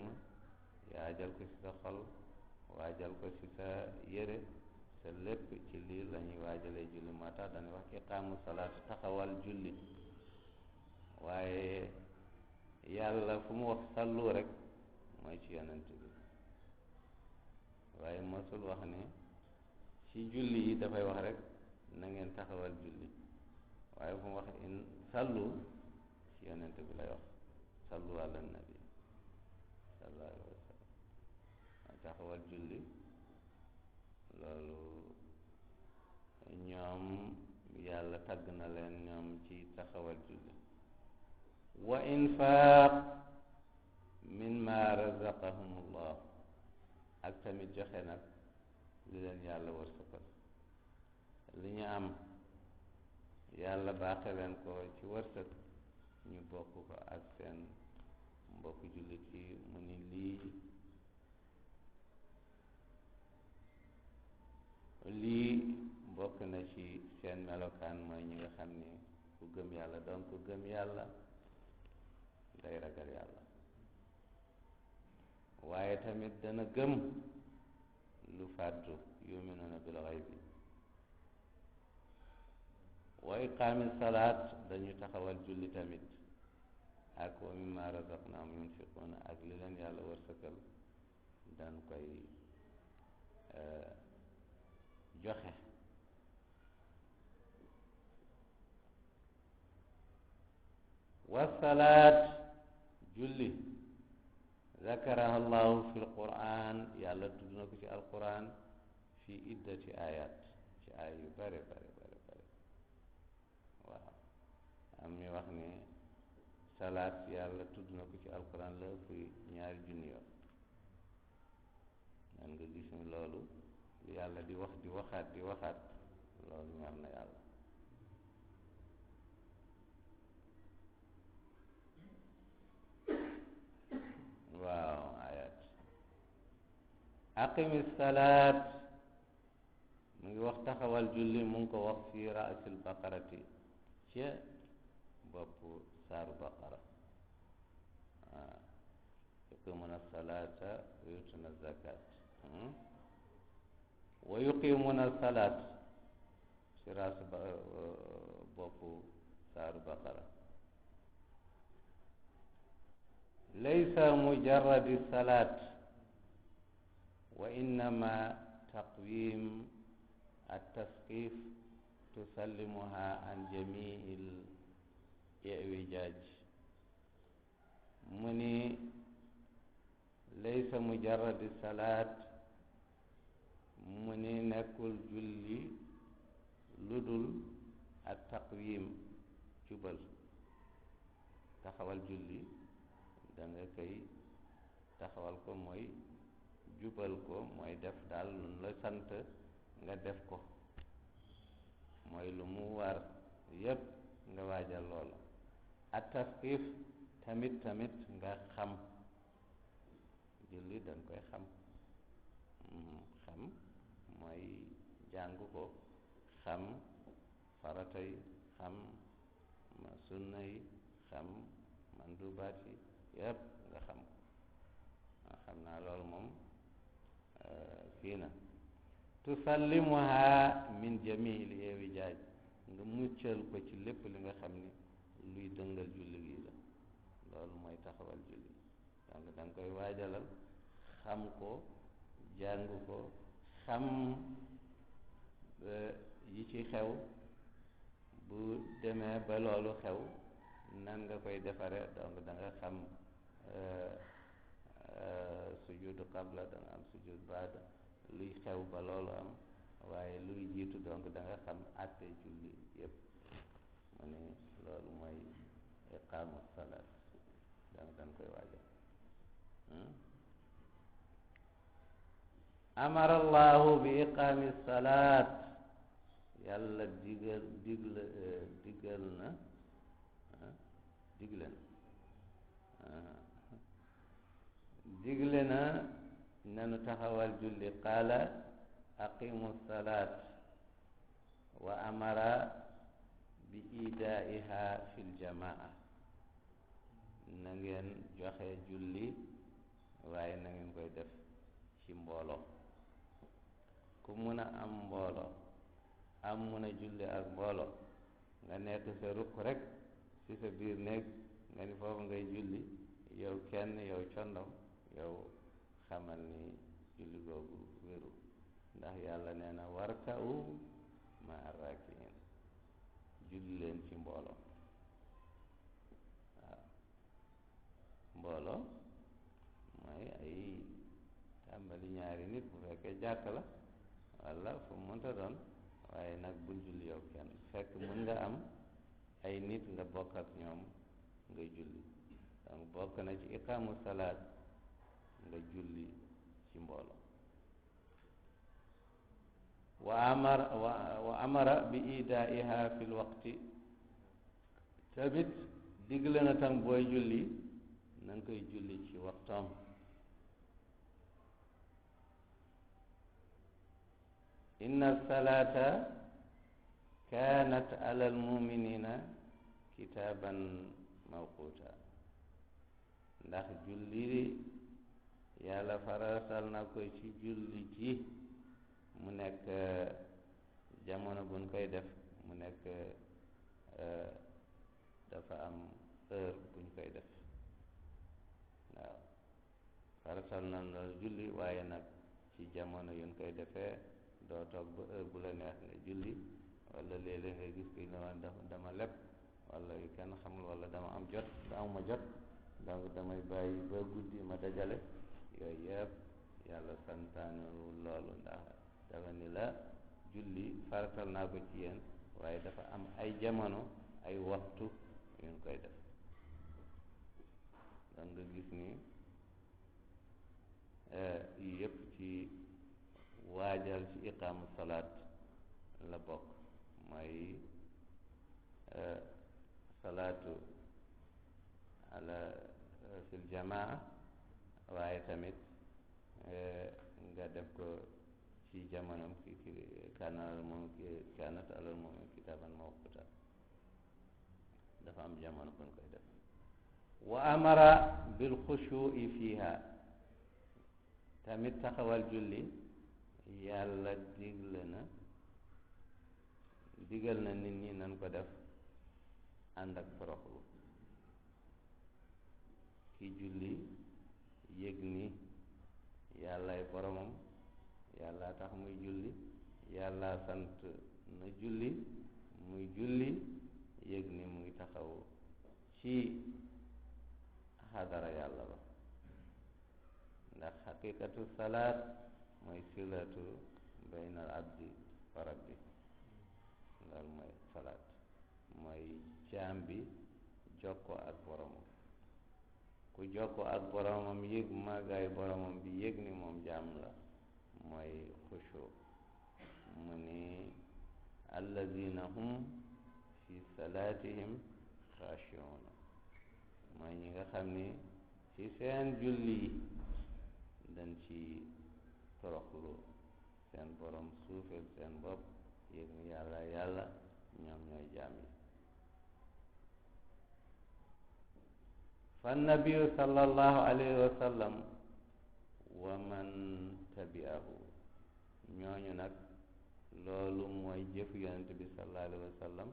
Speaker 2: waajal ko ci sa xol waajal ko ci sa yére sa lépp ci lii la ñuy waajalee julli moo tax dañuy wax iqaamu salaat taxawal julli waaye yàlla fu mu wax sallu rek mooy ci yonent bi waaye mosul wax ne ci julli yi dafay wax rek na ngeen taxawal julli waaye fu mu wax in sallu ci yonent bi lay wax sallu ala nabi sallallahu alayhi wa sallam taxawal julli loolu ñoom yàlla tagg na leen ñoom ci taxawal julli wa infaaq mimma razaqahumullah ak tamit joxe nag li leen yàlla wërsëgal li ñu am yàlla baaxe leen ko ci wërsëg ñu bokk ko ak seen mbokk jullit yi mu ni lii bokk na ci seen melokaan mooy ñi nga xam ni ku gëm yàlla doon ku gëm yàlla day ragal yàlla waaye tamit dana gëm lu fàddu yuminuuna bil xaybi wa iqaami salaat dañu taxawal julli tamit ak wa mimma razaqnaahum yunfiquuna ak li leen yàlla wërsëgal dañ koy joxe wasalaat julli zakaraha llahu fi lquran yàlla tudd na ko ci alquran fi iddati ayat ci ay yu bare bare bare bare waaw am ñu wax ne salaat yàlla tudd na ko ci alquran la ëpp 2,000 yoon nan nga gis ni loolu yàlla di wax di waxaat di waxaat loolu ñor na yàlla waaw ayat aqimi salaat mu ngi wax taxawal julli mu ngi ko wax fi raasil baqarati ca boppu saaru baqara waaw yuqimuna salaata wa yutuna zakat wa yuqimuna salaat ci raasu boppu saaru baqara laysa mujarradi salaat wa innama taqwim at-tasqif tusallimuha an jamiil i'wijaj mu ni laysa mujarradi salaat mu ni nekkul julli lu dul at-taqwim jubal taxawal julli da nga koy taxawal ko mooy jubal ko mooy def daal lu la sant nga def ko mooy lu mu war yépp nga waajal loola at tasqif tamit nga xam julli dañ koy xam. Xam mooy jàng ko, xam farata yi, xam sunna yi, xam mandubaat yi yëpp nga xam ko. xam naa loolu moom kii na. tusallimuha min jamil iwijaaj, nga muccal ko ci lépp li nga xam ni luy dëngal julli gi la. loolu mooy taxawal julli. donc da nga koy waajalal, xam ko, jàng ko, xam yi ci xew, bu demee ba loolu xew nan nga koy defare. donc da nga xam sujudu qabla, da nga am sujud baada, luy xew ba loolu am, waaye luy jiitu. donc da nga xam àtte julli yépp. mu ne loolu mooy iqaamu salaat. donc dañ koy waajal. amara allahu bi iqaami salaat, yàlla digal na digle na nanu taxawal julli. qaala aqimu salaat wa amara bi idaiha fi ljamaa, na ngeen joxe julli waaye na ngeen koy def ci mbooloo. ku mun a am mbooloo, am mun a julli ak mbooloo, nga nekk sa ruq rek ci sa biir néeg nga ni foofu ngay julli yow kenn, yow condom, yow xamal ni julli googu wéru. ndax yàlla nee na warka'u ma arrakiin, julli leen ci mbooloo. waaw mbooloo mooy ay tàmbali ñaari nit bu fekkee jàkk la walla fu mu mënta doon, waaye nag bul julli yow kenn. fekk mën nga am ay nit nga bokk ak ñoom ngay julli. donc bokk na ci iqaamu salaat nga julli ci mbooloo. wa amara bi idaiha fil waqti, tamit digle na tam booy julli na nga koy julli ci waxtoom. inna salata kanat ala almuminina kitaban mawquta, ndax julli yàlla faratal na ko ci julli ji mu nekk jamono buñ koy def, mu nekk dafa am heure buñ koy def. waaw faratal na la julli, waaye nag ci jamono yuñ koy defee. doo toog ba heure bu la neex nga julli, wala léeg-léeg nga gis kuy ne woon dama leb, wala yu kenn xamul, wala dama am jot, amuma jot, donc damay bàyyi ba guddi ma dajale. yooyu yëpp yàlla santaanewul loolu, ndax dafa ni la julli faratal naa ko ci yéen, waaye dafa am ay jamono, ay waxtu yu ñu koy def. donc nga gis ni yii yëpp ci waajal ci iqaamu salaat la bokk. mooy salaatu ala fil jamaa, waaye tamit nga def ko ci jamonom kaanat alal moom kitaaban mawquta, dafa am jamono bu ñu koy def. wa amara bil xushuui fiha, tamit taxawal julli yàlla digal na nit ñi nan ko def ànd ak toroxlu. ki julli yëg ni yàllaay boromam, yàlla tax muy julli, yàlla sant na julli, muy julli yëg ni mu ngi taxaw ci xadara yàlla ba. ndax xaqiqatu salaat mooy silatu bayna al abdi wa rabbi. loolu mooy salaat, mooy jaam bi jokkoo ak boromam. ku jokkoo ak boromam yëg màggaay boromam bi, yëg ni moom jaam la, mooy xushu. mu ni alladina hum fi salaatihim xaashiuna, mooy ñi nga xam ni ci seen julli dañ ci toroxlu seen borom suufeel seen bopp yëg ni yàlla yàlla ñoom ñooy jaam yi. fa nabiyu sallallahu alayhi wa sallam wa man tabi'ahu ñooñu nag loolu mooy jëfu yonent bi sallallahu alayhi wa sallam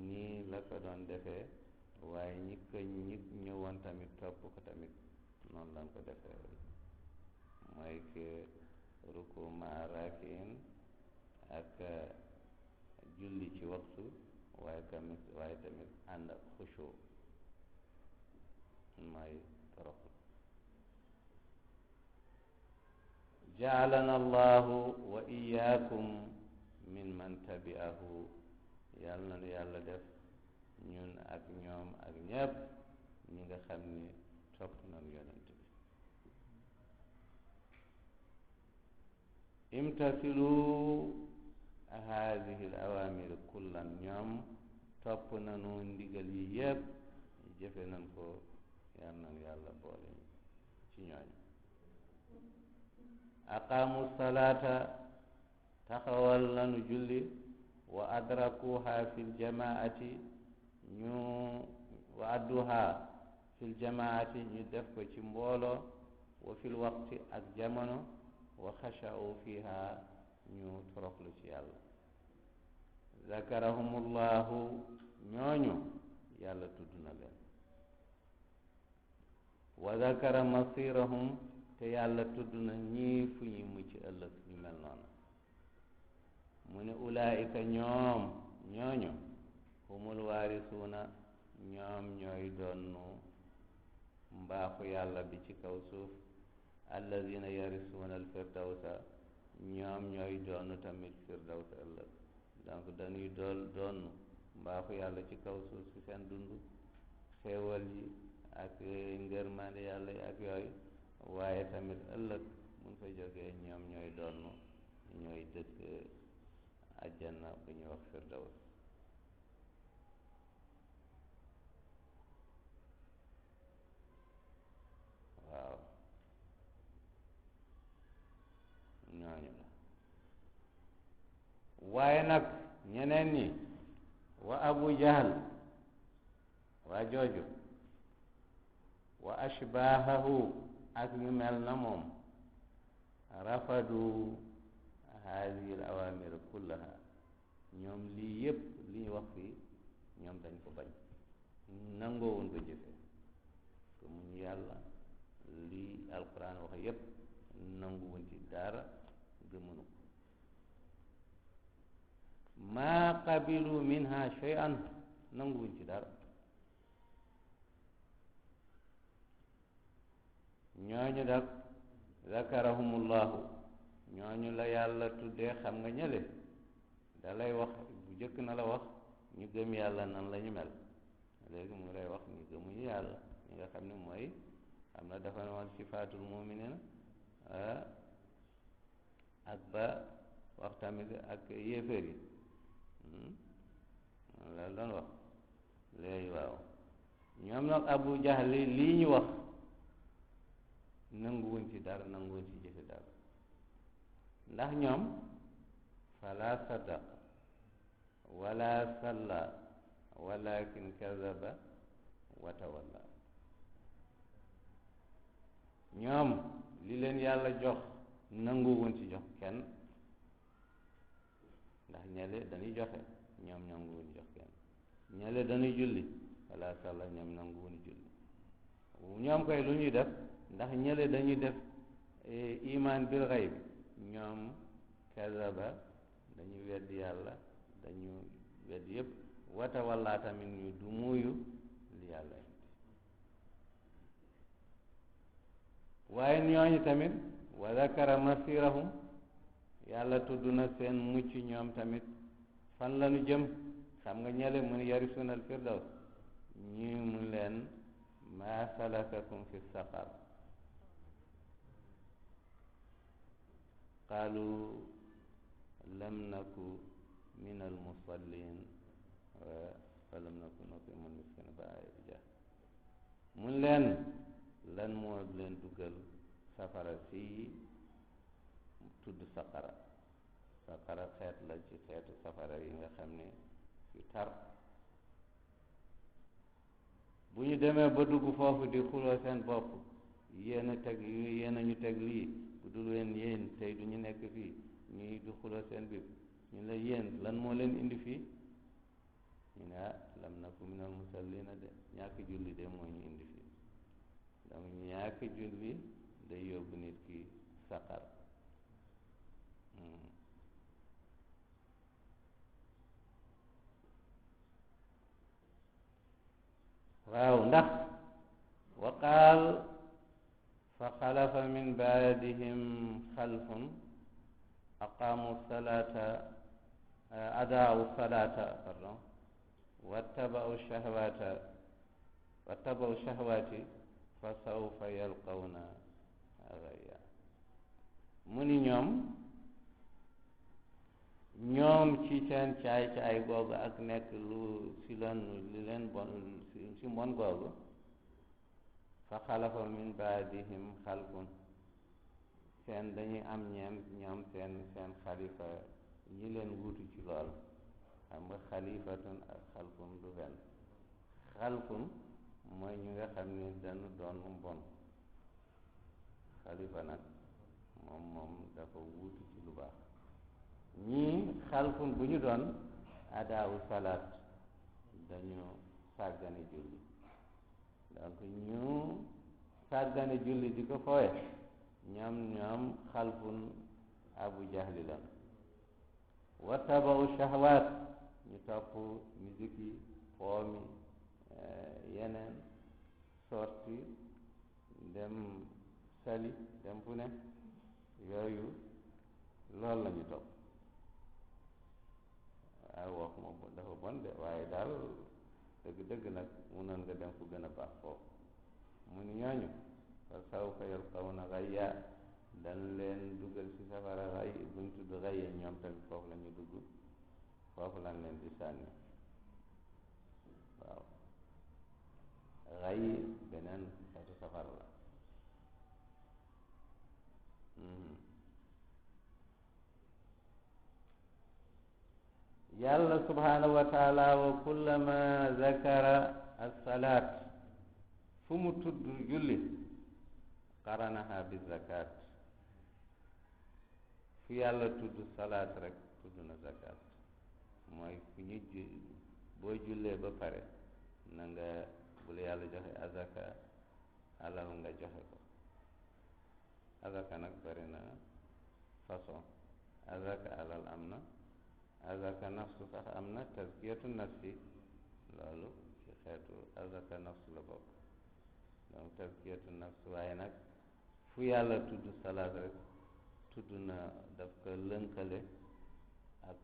Speaker 2: nii la ko doon defee waaye ñi ñëwoon tamit topp ko tamit noonu lañ ko defee mooy que ruku ma rakiin ak julli ci waxtu waaye tamit ànd ak xushu mooy toroxlu. jaalana allahu wa iyaakum min man tabi'ahu yàlla na yàlla def ñun ak ñoom ak ñépp ñi nga xam ni topp nañu yonent bi. imtasilu haadihi l awaamir kullan ñoom topp nañu ndigal yi yépp jëfe nañ ko yal na yàlla boole ci ñooñ. aqaamu salaata taxawal nañu julli wa adrakuha fil jamaati ñu wa adduha fil jamaati ñu def ko ci mbooloo wa fil waqti ak jamono wa xasha'u fiha ñu toroxlu ci yàlla. zakarahumullahu ñooñu yàlla tudd na leen wa zakara masirahum te yàlla tudd na ñii fu ñuy mucc ëllëg ñu mel noonu mu ne ulaayika ñoom ñooñu humul waarisuuna ñoom ñooy doonu mbaaxu yàlla bi ci kaw suuf alladina yarisuuna al firdawsa ñoom ñooy doonu tamit firdawsa ëllëg donc dañuy doonu mbaaxu yàlla ci kaw suuf si seen dund xéewal yi ak ngërmande yàlla yi ak yooyu waaye tamit ëllëg mun fa jógee ñoom ñooy doonu ñooy dëkk àjjana bu ñuy wax firdaws. waaw ñooñu la waaye nag ñeneen ñi wa abu jahl waa jooju wa ashbaahahu ak ñu mel na moom rafadu haadihi l awamir kullaha ñoom lii yépp li ñu wax fii ñoom dañ ko bañ nangoowuñ ko jëfe ko mu ñu yàlla lii alquran wax yépp nanguwuñ ci dara gëmunu ko maa qabilu minha shay'an nanguwuñ ci dara ñooñu dak zakarahumullahu ñooñu la yàlla tuddee xam nga ñële da lay wax bu jëkk na la wax ñu gëm yàlla nan la ñu mel léegi mu lay wax ñu gëmuñu yàlla ñi nga xam ne mooy xam na dafa ne woon sifaatul muminina ak ba wax tamit ak yéeféer yi la doon wax léegi waaw ñoom nag abu jahli lii ñu wax nanguwuñ ci dara nanguwuñ ci jëfe dara ndax ñoom fala sadaq wala salla walakin kazaba wa tawalla ñoom li leen yàlla jox nanguwuñ ci jox kenn ndax ñele dañuy joxe ñoom nanguwuñ jox kenn ñele dañuy julli wala salla ñoom nanguwuñ julli ñoom koy lu ñuy def ndax ñële dañuy def iman bil xayb ñoom kazaba dañu weddi yàlla dañu weddi yépp wata walla tamit ñu du muuyu li yàlla indi waaye ñooñu tamit wa zakara masirahum yàlla tudd na seen mucc ñoom tamit fan lañu jëm xam nga ñële mun yarisuna al firdaws ñi mu leen maa salakakum fi saqar qaalu lam naku min al musallin wa lam naku nutimul miskin ba ay ja mun leen lan moo leen dugal safara si tudd saqara. Saqara xeet la ci xeetu safara yi nga xam ne yu tar. bu ñu demee ba dugg foofu di xuloo seen bopp, yéen a teg yéen a ñu teg lii, bu dul leen yéen tey du ñu nekk fii, ñuy di xuloo seen biir. ñu la yéen lan moo leen indi fii? ñu ne lam naku minal musallina de, ñàkk julli de moo ñu indi fii. donc ñàkk julli day yóbbu nit ki saqar. waaw ndax waqaal fa xalafa min baadihim xalfun aqaamu salata adaau salata wattabau shahwati fa sawfa yalqawna gayya. mu ni ñoom ci seen caay-caay googu ak nekk lu si leen li leen bon si mbon googu, fa xalafa min baadihim xalfun, seen dañuy am ñoom seen xalifa ñi leen wutu ci lool. xam nga xalifatun ak xalfun du benn. xalfun mooy ñi nga xam ni dañu doon mbon. xalifa nag moom dafa wutu ci lu baax. ñii xalfun bu ñu doon adaawu salaat, dañu sàggane julli. donc ñu sàggane julli di ko fooye, ñoom xalfun abu jahli la. wattabau shahwaat, ñu topp musique yi, foomi, yeneen sorti, dem sali, dem fu ne, yooyu loolu la ñu topp. waaw waxuma dafa bon de, waaye daal dëgg nag munoon nga dem fu gën a baax foofu. mu ni ñooñu fa sawfa yalqawna gayya, dañ leen dugal ci safara xay. buñ tudd xayya, ñoom tamit foofu la ñu dugg, foofu lañ leen di sànni. waaw xay beneen xeetu safara la. yàlla subhanahu wa taala wa kullama zakara as-salaat, fu mu tudd julli, qaranaha bi zakat. fu yàlla tudd salaat rek tudd na zakat. mooy fu ñu boo jullee ba pare na nga, bu la yàlla joxe azaka alal nga joxe ko. azaka nag bari na façon. azaka alal am na, azaka nafsu sax am na, tazkiyatu nafsi, loolu ci xeetu azaka nafsu la bokk. donc tazkiyatu nafsi, waaye nag fu yàlla tudd salaat rek tudd na, daf ko lënkale ak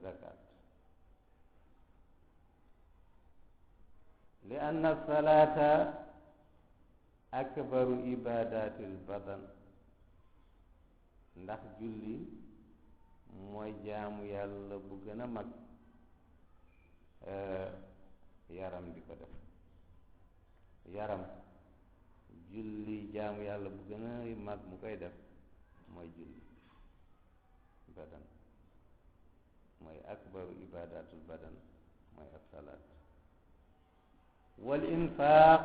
Speaker 2: zakat. li anna salata akbaru ibadatil badan, ndax julli mooy jaamu yàlla bu gën a mag yaram di ko def. yaram, julli jaamu yàlla bu gën a mag mu koy def mooy julli. badan mooy akbaru ibadatul badan, mooy ak salaat. wal infaq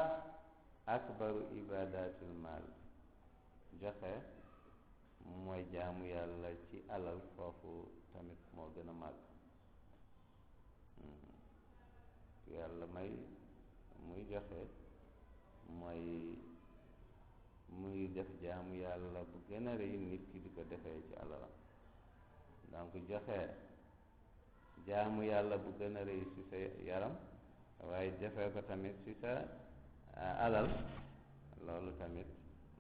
Speaker 2: akbaru ibadatil maal, joxe mooy jaamu yàlla ci alal, foofu tamit moo gën a màgg. yàlla may muy joxe, mooy muy def jaamu yàlla bu gën a rëy nit ki di ko defee ci alalam. donc joxe jaamu yàlla bu gën a rëy ci sa yaram, waaye defee ko tamit ci sa alal, loolu tamit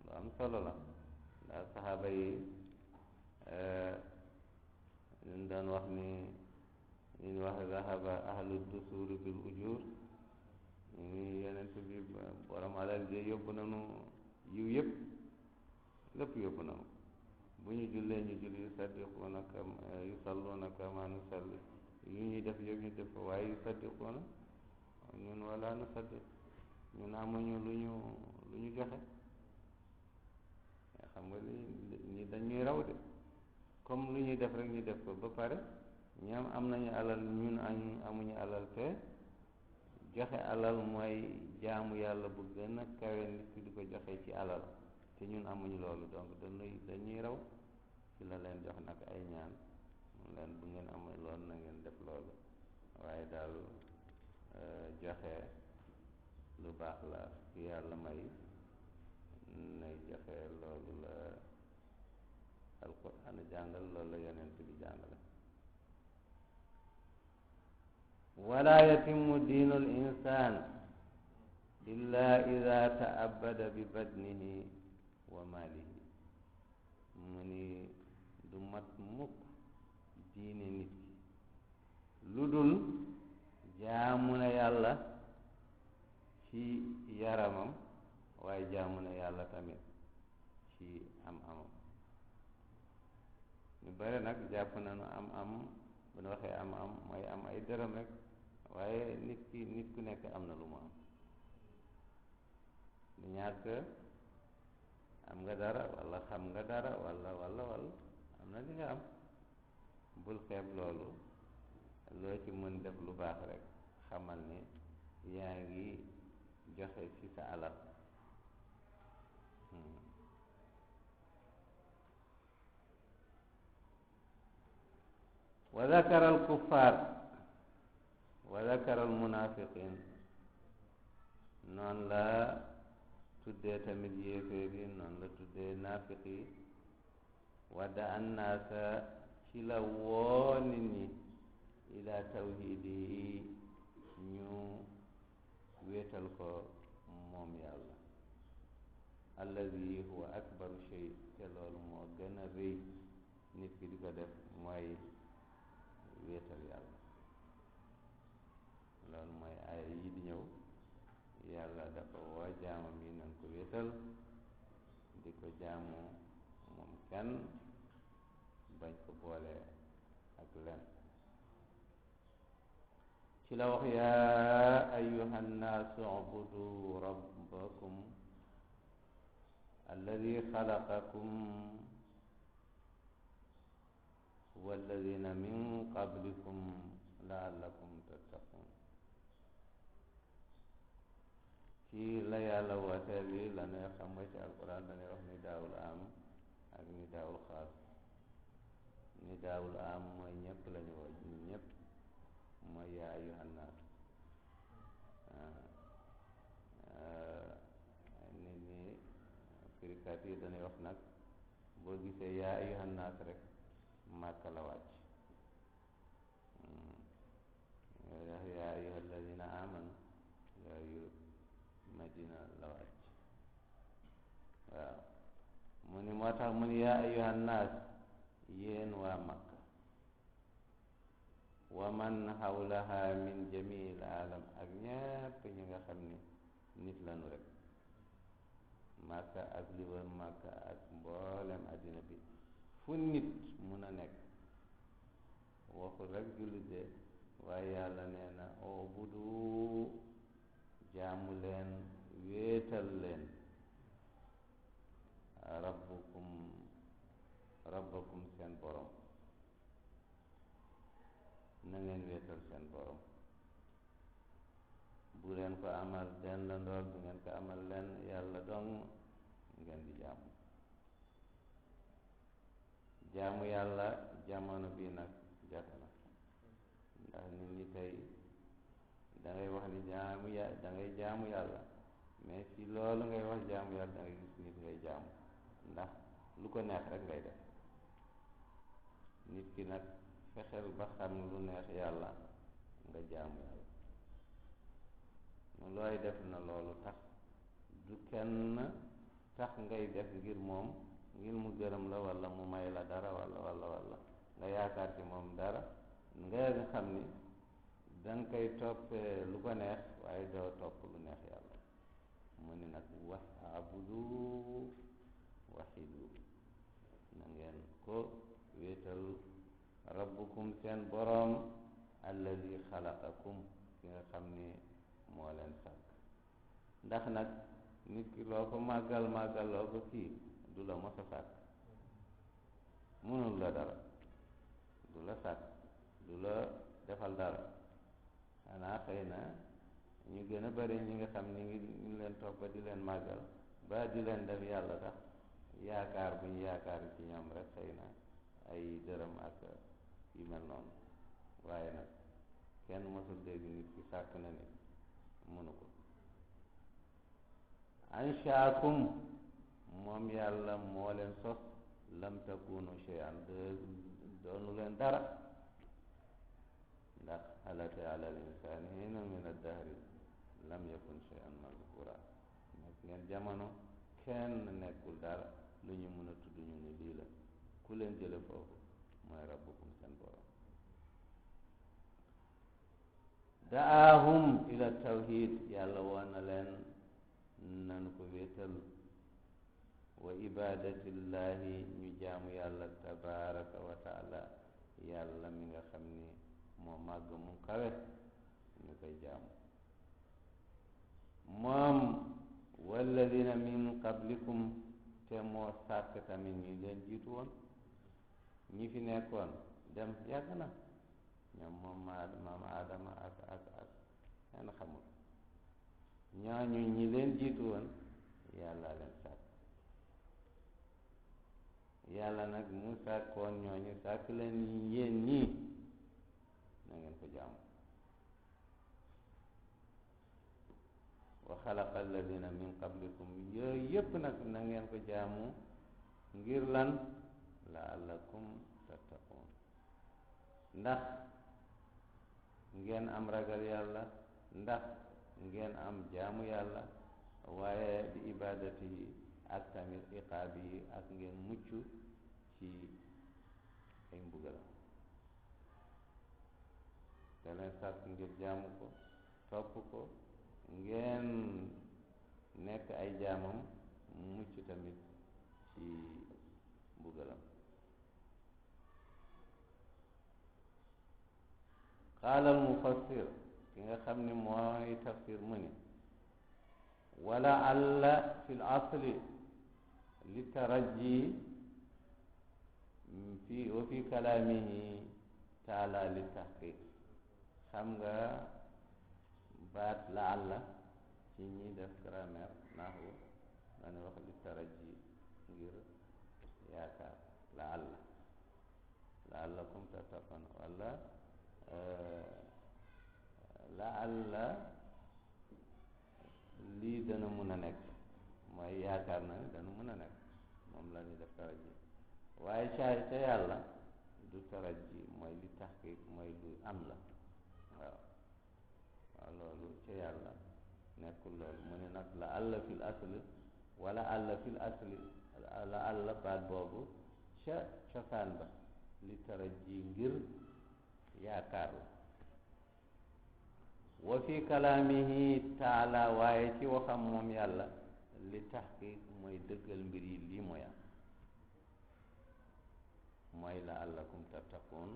Speaker 2: lu am solo la. ndax saxaaba yi ñu doon wax ni, ñu wax zahaba ahlu dusuri bil ujur, ñu yenent bi borom alal ji yóbbu nañu yiw yëpp, lépp yóbbu nañu. bu ñu jullee ñu julli yusalluuna kama nusalli, yu ñuy def yëpp ñu def ko, waaye yusaddiquuna, ñun wala nusaddiq, ñun amuñu lu ñu joxe. xam nga ni dañuy raw de comme lu ñuy def rek ñu def ko ba pare ñoom am nañu alal ñun amuñu alal te joxe alal mooy jaamu yàlla bu gën a kawe nit ki di ko joxe ci alal te ñun amuñu loolu donc dañuy raw ci la leen jox nag ay ñaan mun leen bu ngeen amee loolu na ngeen def loolu waaye daal joxe lu baax la ki yàlla may nay joxe loolu la alquran jàngal loolu la yonent bi jàngale wala yatimu diinu l insan illa ida taabada bi badnihi wa malihi mu ni du mat mukk diine nit ki lu dul jaamu na yàlla ci yaramam waaye jaamu na yàlla tamit ci am-amam ñu bare nag jàpp nañu am-am bu ñu waxee am-am mooy am ay dërëm rek waaye nit ku nekk am na lu mu am du ñàkk am nga dara walla xam nga dara walla am na li nga am bul xeeb loolu loo ci mën def lu baax rek xamal ni yaa ngi joxe ci sa alal wa zakara al kuffar wa zakara al munafiqin noonu la tuddee tamit yéeféer yi noonu la tuddee naafiq yi wadda annaasa ci la woo nit ñi ila tawhidi yi ñu wéetal ko moom yàlla alladi huwa akbaru shay te loolu moo gën a rëy nit ki di ko def mooy wéetal yàlla loolu mooy aaya yi di ñëw yàlla dafa woo jaamam yi nañ ko wéetal di ko jaamu moom kenn bañ ko boole ak len ci la wax yaa ayuha nnaasu ubudu rabbakum alladi xalaqakum walladina min qablikum laallakum tattaqun ci la yàlla wooteel yi la ne xam nga ci alquran dañuy wax ni daawul am ak ni daawul xaas ni daawul am mooy ñëpp la ñu woo ñëpp mooy yaa ayyuhan naas nit ñi firikat yi dañuy wax nag boo gisee yaa ayyuhan naas rek Màkka la wàcc yaa ayyuha alladina amanu yooyu Madina la wàcc waaw mu ni moo tax mu ni yaa ayyuhan naas yéen waa Makka wa man hawlaha min jamiil alam ak ñépp ñi nga xam ni nit lañu rek Makka ak li wër Makka ak mboolem addina bi fu nit mun a nekk waxul rek jullit de waaye yàlla nee na ubudu jaamu leen wéetal leen rabbakum seen borom na ngeen wéetal seen borom bu leen ko amal den la ndoor bu ngeen ko amal leen yàlla dong ngeen di jaamu yàlla jamono bi nag jafe na ndax nit ñi tey dangay wax ni dangay jaamu yàlla mais si loolu ngay wax jaamu yàlla dangay gis nit ngay jaamu ndax lu ko neex rek ngay def nit ki nag fexeel ba xam lu neex yàlla nga jaamu yàlla mu looy def na loolu tax du kenn tax ngay def ngir moom ngir mu gërëm la walla mu may la dara walla nga yaakaar ci moom dara nga xam ni danga koy toppee lu ko neex waaye doo topp lu neex yàlla mu ni nag wa'budu wahidu na ngeen ko wéetal rabbukum seen boroom alladi xalaqakum ki nga xam ni moo leen sàkk ndax nag nit ki loo ko màggal loo ko kii du la mos a sàkk mënul la dara du la sàkk du la defal dara xanaa xëy na ñu gën a bari ñi nga xam ni ngi leen toppa di leen màggal ba di leen def yàlla sax yaakaar bu ñu yaakaar ci ñoom rek xëy na ay dërëm ak yu mel noonu waaye nag kenn mosul dégg nit ki sàkk na nit mënu ko anshaakum moom yàlla moo leen sos lam takunu shay'an doonu leen dara ndax halata ala al insani hina min ad-dahri lam yakun shay'an mazkura nekk ngeen jamono kenn nekkul dara lu ñu mën a tudd ñu ni lii la ku leen jële foofu mooy rabbukum seen borom daahum ila tawhid yàlla woon na leen nanu ko wéetal wa ibadatillahi ñu jaamu yàlla tabaraka wa taala yàlla mi nga xam ni moo màgg mu kawe ñu koy jaamu moom walladina min qablikum te moo sàkk tamit ñi leen jiitu woon ñi fi nekkoon dem yàgg na ñoom maam aadama ak kenn xamul ñooñu ñi leen jiitu woon yàlla leen sàkk yàlla nag mu sàkkoon ñooñu sàkk leen yéen ñii na ngeen ko jaamu wa xalaqa alladina min qablikum yooyu yëpp nag na ngeen ko jaamu ngir lan laallakum tattaqun ndax ngeen am ragal yàlla ndax ngeen am jaamu yàlla waaye bi ibadati yi ak tamit iqaabi yi ak ngeen mucc ci ay mbugalam te leen sàkk ngir jaamu ko topp ko ngeen nekk ay jaamam mucc tamit ci mbugalam qaala al mufassir ki nga xam ni mooy tafsir mu ni wala alla fi l asli li taraji wa fi kalaamihi taala li tahqiq xam nga baat la alla ci ñi def grammaire naxu dana wax li taraji ngir yaakaar la allakum tattaqun wala la alla lii dana mun a nekk mooy yaakaar na ne dana mun a nekk moom la ñuy def taraji waaye ca yàlla du taraji mooy li tahqiq mooy lu am la waaw loolu ca yàlla nekkul loolu mu ne nag la alla fil asli wala alla fil asli la alla baat boobu ca cosaan ba li taraji ngir yaakaar la wa fi kalaamihi taala waaye ci waxam moom yàlla li tahqiq mooy dëggal mbir yi lii mooy am mooy la allakum tattaqun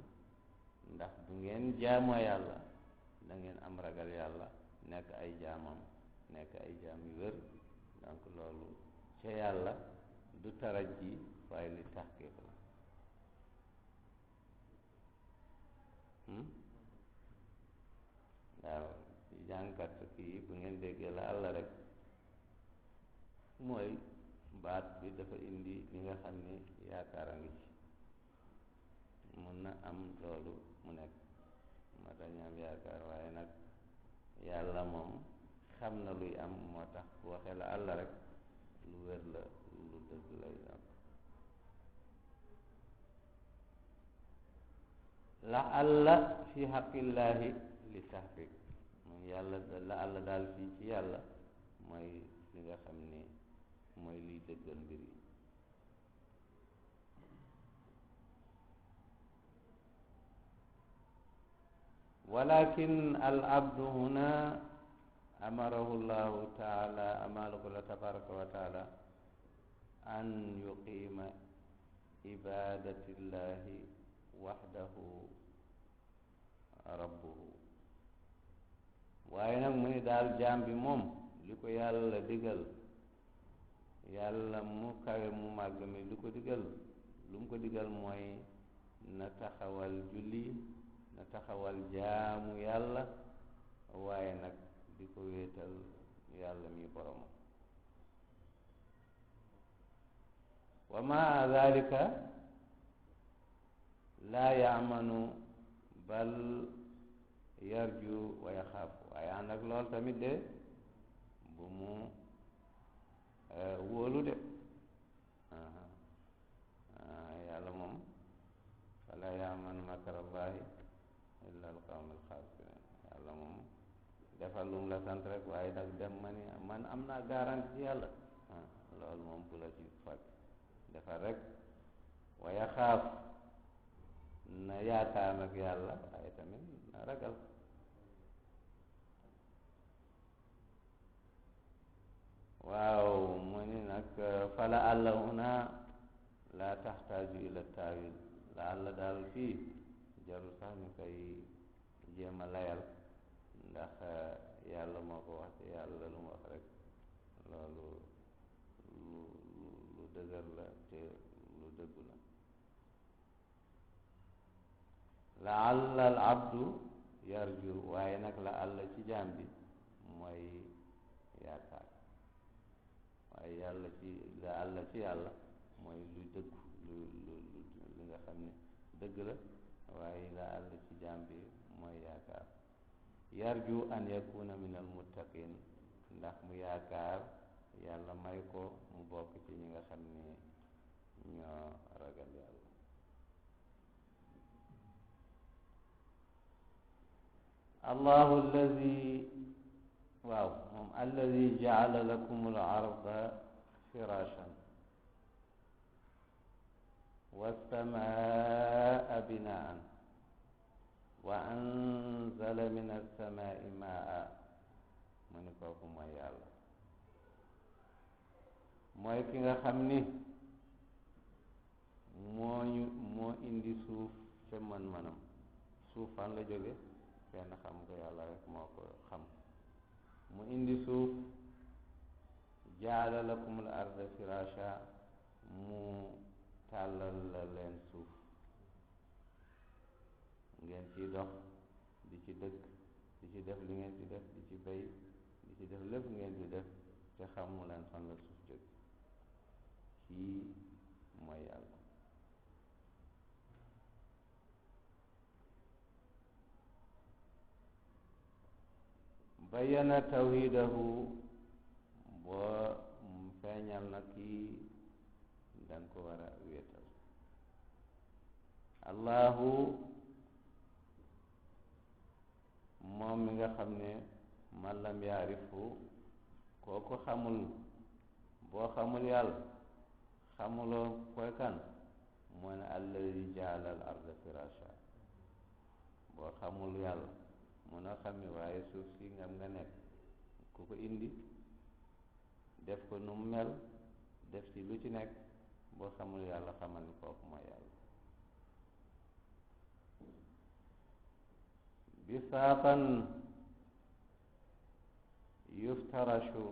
Speaker 2: ndax bu ngeen jaamoo yàlla da ngeen am ragal yàlla nekk ay jaamam nekk ay jaam yu wér donc loolu ca yàlla du taraji waaye li tahqiq la waaw jàngkat kii bu ngeen déggee la àlla rek mooy baat bi dafa indi li nga xam ni yaakaar a ngi ci mun na am loolu mu nekk moo tax ñu am yaakaar waaye nag yàlla moom xam na luy am moo tax bu waxee la àlla rek lu wér la lu dëgg lay am la àlla fi xaqillaahi li tahqiq moom yàlla la àlla daal fii ci yàlla mooy li nga xam ni mooy liy dëggal mbir yi walakin al abdu huna amarahu llahu taala amalahu la tabaraka wa taala an yuqima ibadatillahi waxdahu rabbuhu waaye nag mu ni daal jaam bi moom li ko yàlla digal yàlla mu kawe mu màgg mi lu ko digal lu mu ko digal mooy na taxawal julli na taxawal jaamu yàlla waaye nag di ko wéetal yàlla mi boromam wa maa dalika laa yaamanu bal yarju wa yaxaafu waaye ànd ak lool tamit de bu mu wóolu de yàlla moom wala yaamanu makarallahi illa alqawmu alxaasirin yàlla moom defal lum la sant rek waaye nag dem ma ni man am naa garanti ci yàlla loolu moom bu la ci fekk defal rek wa yaxaaf na yaakaar nag yàlla waaye tamit na ragal waaw mu ni nag fala àlla huna la taxtaaju ila taawil la àlla daal fii jarul sax ñu koy jéem a layal ndax yàlla moo ko wax te yàlla lu mu wax rek loolu lu dëgër la te lu dëggu la la àlla al abdu yarju waaye nag la àlla ci jaam bi mooy yaakaar waaye yàlla ci la àlla ci yàlla mooy lu dëggu li nga xam ne dëgg la waaye la àlla ci jaam bi mooy yaakaar yarju an yakuna min al muttaqin ndax mu yaakaar yàlla may ko mu bokk ci ñi nga xam ne ñoo ragal yàlla allahu alladi waaw moom alladi jaala lakum al arda firashan wassamaa binaan wa anzala min alsamaai maa mu ni kooku mooy yàlla mooy ki nga xam ni moo indi suuf ca mën-mënam suuf fan la jóge kenn xam ko yàlla rek moo ko xam mu indi suuf jaala lakum al arda firasha mu tàllal la leen suuf ngeen ciy dox di ci dëkk di ci def li ngeen ci def di ci bay di ci def lépp ngeen ci def te xamu leen fan la suuf jóg kii mooy yàlla bayyana tawhidahu boo feeñal na kii dañ ko war a wéetal allahu moom mi nga xam ne man lam yaarifu kooku xamul boo xamul yàlla xamuloo koy kan moo ne alladi jaala al arda firasha boo xamul yàlla mun a xammi waaye suuf si ngam nga nekk ku ko indi def ko nu mu mel def ci lu ci nekk boo xamul yàlla xamal ni kooku mooy yàlla bisaatan yuftarashu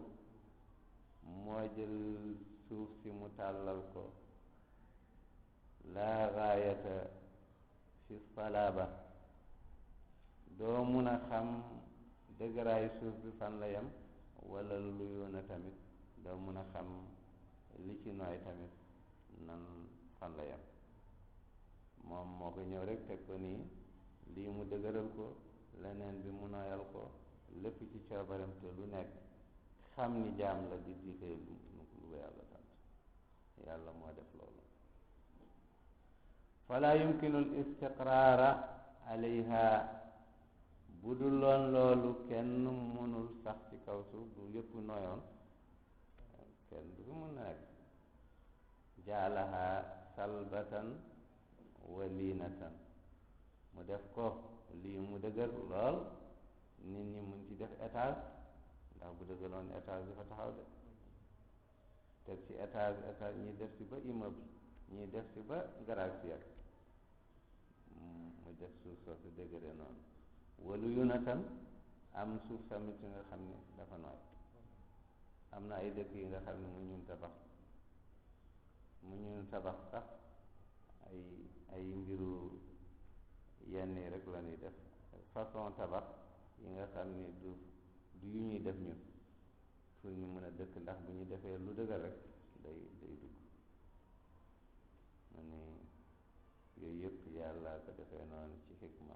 Speaker 2: moo jël suuf si mu tàllal ko laa gaayata fi salaba doo mun a xam dëgëraayu suuf bi fan la yem wala lu yoona tamit doo mun a xam li ci nooy tamit nan fan la yem moom moo ko ñëw rek teg ko nii lii mu dëgëral ko leneen bi mu nooyal ko lépp ci coobaram te lu nekk xam ni jaam la di diitee lu ko yàlla sant yàlla moo def loolu fala yumkinu al istiqraara alayha bu dul loon loolu kenn mënul sax ci kaw suuf bu yëpp noyoon kenn du fi mun na nekk jaalaha salbatan wa liinatan mu def ko lii mu dëgër lool nit ñi mun ci def étage ndax bu dëgëroon étage dafa taxaw de teg ci étage ñi def ci ba immeuble ñi def ci ba gratte-ciel mu def suuf soosu dëgëre noonu walu yunatan am suuf tamit nga xam ne dafa nooy am na ay dëkk yi nga xam ne mu ñun tabax sax ay mbiru yenn yi rek la ñuy def façon tabax yi nga xam ni du yu ñuy def ñun pour ñu mën a dëkk, ndax bu ñu defee lu dëgër rek day dugg. mu ni yooyu yëpp yàlla ko defee noonu ci xikma.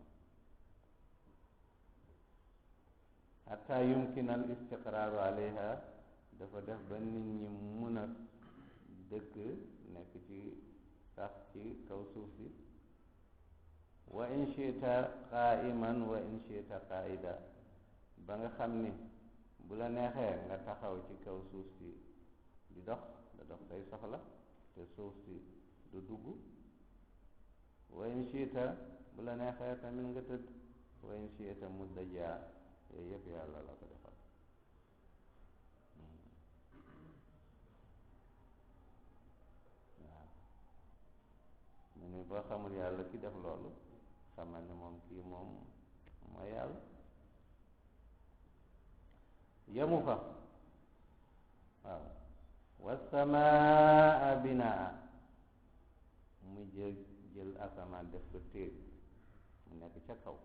Speaker 2: hatta yumkina al istiqraaru alayha, dafa def ba nit ñi mun a dëkk nekk ci sax ci kaw suuf si. wa in shi'ta qaa'iman wa in shi'ta qaa'ida, ba nga xam ni bu la neexee nga taxaw ci kaw suuf si di dox day soxla te suuf si du dugg. wa in shi'ta, bu la neexee tamit nga tëdd. wa in shi'ta muddaja, yooyu yëpp yàlla la ko defal. waaw mu ne boo xamul yàlla ki def loolu xamal ne moom kii moom mooy yàlla. yemu fa. waaw wasamaa binaa, mu jël asamaan def ko téeg mu nekk ca kaw.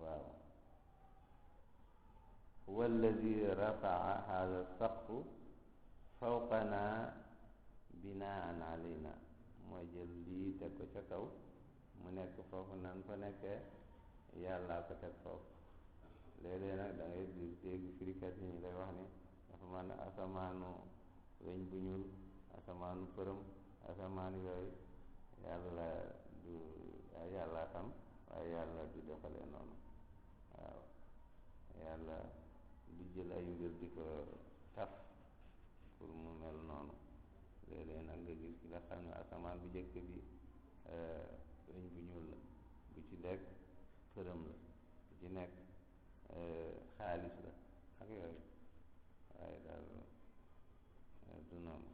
Speaker 2: waaw huwa alladi rafaa hada saqfu fawqana binaan alayna, mooy jël lii teg ko ca kaw mu nekk foofu nan fa nekkee yàllaa ko teg foofu. léeg-léeg nag da ngay dégg firikat yi ñu lay wax ni dafa man asamaanu weñ bu ñuul, asamaanu përëm, asamaan yooyu yàlla du yàlla xam, waaye yàlla du defalee noonu. waaw yàlla du jël ay mbir di ko taf pour mu mel noonu. léeg-léeg nag nga gis ki nga xam ne asamaan bu njëkk bi weñ bu ñuul la, bu ci nekk përëm la, bu ci nekk xaalis la ak yooyu, waaye daal du noonu.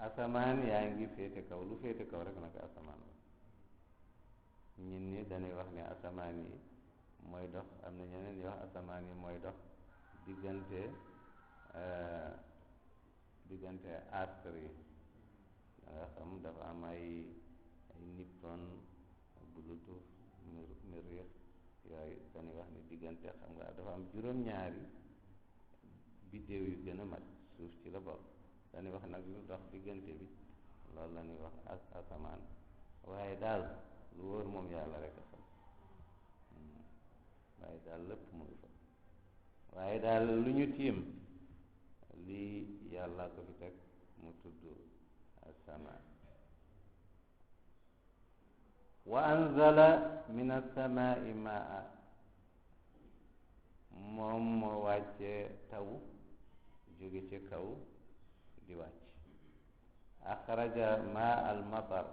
Speaker 2: asamaan yaa ngi féete kaw, lu féete kaw rek nag asamaan la. ñun ñi dañuy wax ne asamaan yi mooy dox, am na ñeneen yoo wax asamaan yi mooy dox diggante astre yi. da nga xam dafa am ay Newton, Bluetooth, Mériix, yooyu dañuy wax ni diggante, xam nga dafa am juróom-ñaari biddéew yu gën a mag, suuf ci la bokk. dañuy wax nag lu dox diggante bi, loolu la ñuy wax asamaan. waaye daal lu wóor moom yàlla rek a xam. waaye daal lépp mu ngi fa. waaye daal lu ñu tiim lii yàlla ko fi teg mu tudd asamaan. wa anzala min asamaai maa, moom moo wàccee taw jóge ci kaw di wàcc. axraja maa al matar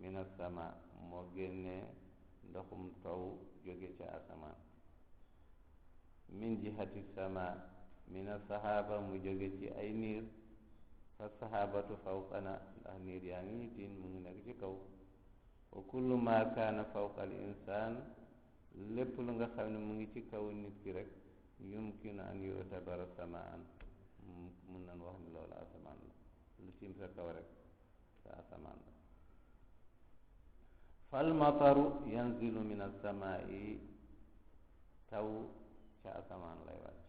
Speaker 2: min asama, moo génnee ndoxum taw jóge ca asamaan. min jihati sama, min asahaba, mu jóge ci ay niir. fa sahabatu fawqana, ndax niir yaa ngi ñu tiin, mu ngi nekk ci kaw. wa kullu ma kaana fawqa al insaan, lépp lu nga xam ne mu ngi ci kaw nit ki rek yumkinu an yu'tabara samaan, mun nañ wax ni loolu asamaan la. lu tiim sa kaw rek sa asamaan la. fal mataru yanzilu min as-samaa'i, taw ca asamaan lay wàcc.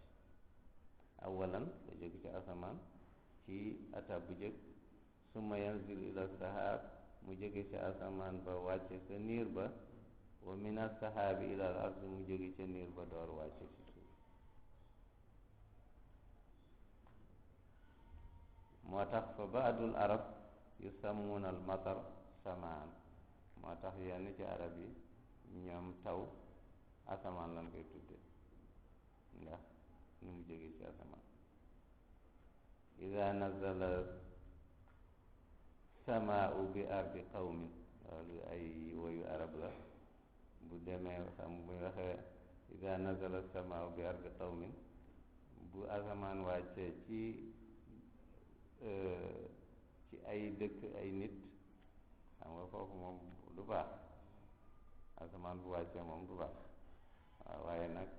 Speaker 2: awalan la jóge ci asamaan ci atab bu jëkk. summa yanzilu ila sahab, mu jóge ci asamaan ba wàcce ca niir ba. wa min as-sahabi ila al-ard, mu jóge ca niir ba door wàcce ci suuf. moo tax fa baadul arab yusammuuna al matar samaan, moo tax yenn ci arab yi ñoom taw asamaan lan koy tudde, ndax ni mu jóge ci asamaan. ida nazala samaau bi ardi qawmin, loolu ay woyu arab la. bu demee xam bu waxee ida nazala samaau bi ardi qawmin, bu asamaan wàccee ci ay dëkk ay nit, xam nga foofu moom du baax. asamaan bu wàccee moom du baax. waaw waaye nag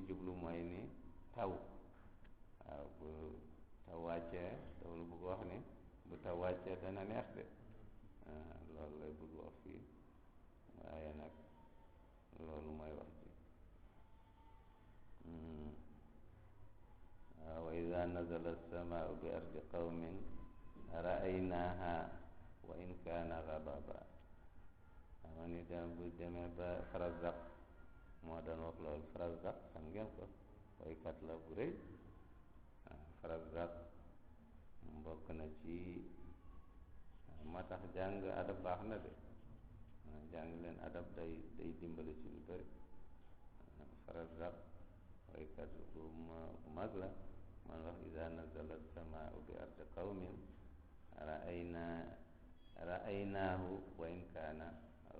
Speaker 2: jublu mooy ni taw waaw bu taw wàccee loolu bëgg wax ni bu taw wàccee dana neex de loolu lay bëgg wax fii waaye nag loolu mooy wax ci waaw wa ida nazala alsamaau bi ardi qawmin ra'aynaha wa in kaana gadaba ama ni dem bu demee ba Farazdak moo doon wax loolu Farazdak xam ngeen ko woykat la bu rëy Farazdak mbokk na ci moo tax jàng adab baax na de jàng leen adab day dimbali ci lu bëri Farazdak woykat bu mag la man wax ida nazala samaau bi ardi qawmin ra'aynaahu wa in kaana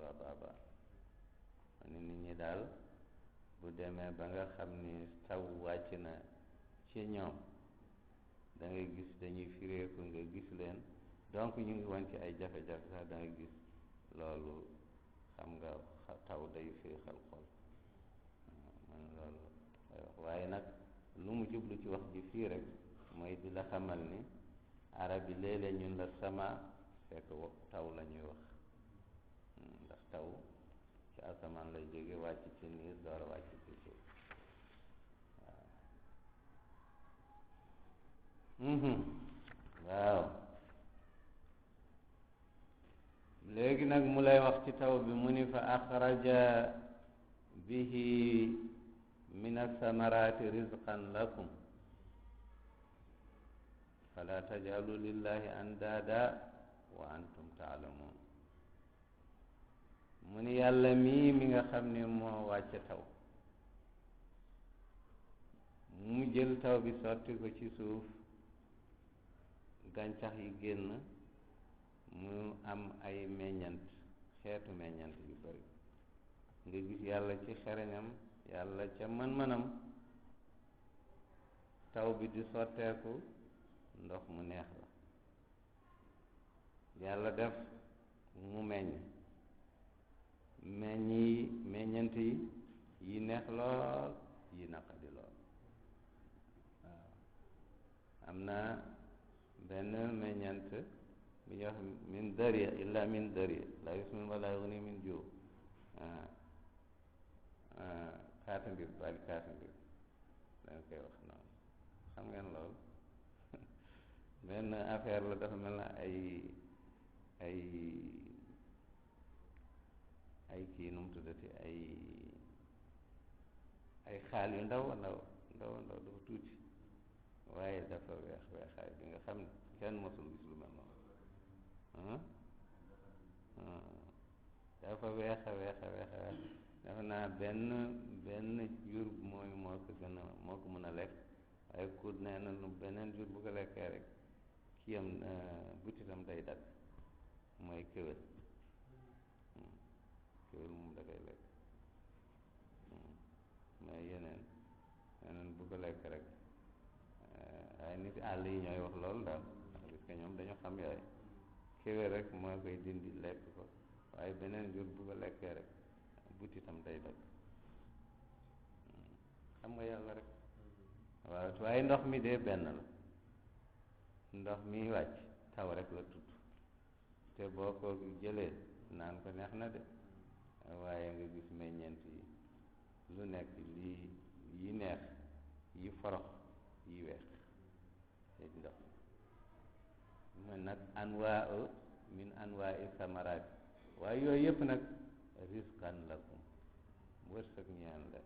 Speaker 2: gadaba ni nit ñi daal bu demee ba nga xam ni taw wàcc na ci ñoom da ngay gis dañuy fireeku nga gis leen donc ñu ngi woon ci ay jafe-jafe sax da ngay gis loolu xam nga taw day féexal xol man loolu lay wax waaye nag lu mu jublu ci wax ji fii rek mooy di la xamal ni arab yi léeg-léeg ñun la sama fekk taw la ñuy wax ndax taw ci asamaan lay jóge wàcc ci niir door a wàcc ci suuf waaw léegi nag mu lay wax ci taw bi mu ni fa axraja bihi min athamarati rizqan lakum fala tajalu lillahi andada wa antum taalamun mu ni yàlla mii mi nga xam ne moo wàcce taw mu jël taw bi sotti ko ci suuf gàncax yi génn mu am ay meññant xeetu meññant yu bari nga gis yàlla ci xereñam yàlla ca mën-mënam taw bi di sotteeku ndox mu neex la yàlla def mu meññant yi neex lool yi naqadi lool waaw am na benn meññant bu ñuy wax min dariya illa min dariya la yusmin wala yughni min juu kaata mbir bali kaata mbir danga koy wax noonu xam ngeen lool benn affaire la dafa mel na ay kii nu mu tuddati ay xaal yu ndaw dafa tuuti waaye dafa weexaay bi nga xam ne kenn mosul gis lu mel noonu dafa weex dafa naa benn jur moo ko mën a lekk waaye kuut nee na lu beneen jur bu ko lekkee rek kiyam butitam day dagg mooy kéwél moom da koy lekk mais yeneen bu ko lekk rek waaye nit àll yi ñooy wax loolu daal parce que ñoom dañu xam yooyu kéwél rek moo koy dindi lekk ko waaye beneen jur bu ko lekkee rek butitam day dagg xam nga yàlla rek waaw waaye ndox mi de benn la ndox mi wàcc taw rek la tudd te boo ko jëlee naan ko neex na de waaye nga gis meññeent yi lu nekk lii yi neex yi forox yi weex te ndox mooy nag anwaa min anwaa samaraat waaye yooyu yëpp nag risqan lakum wërsëg ñaan la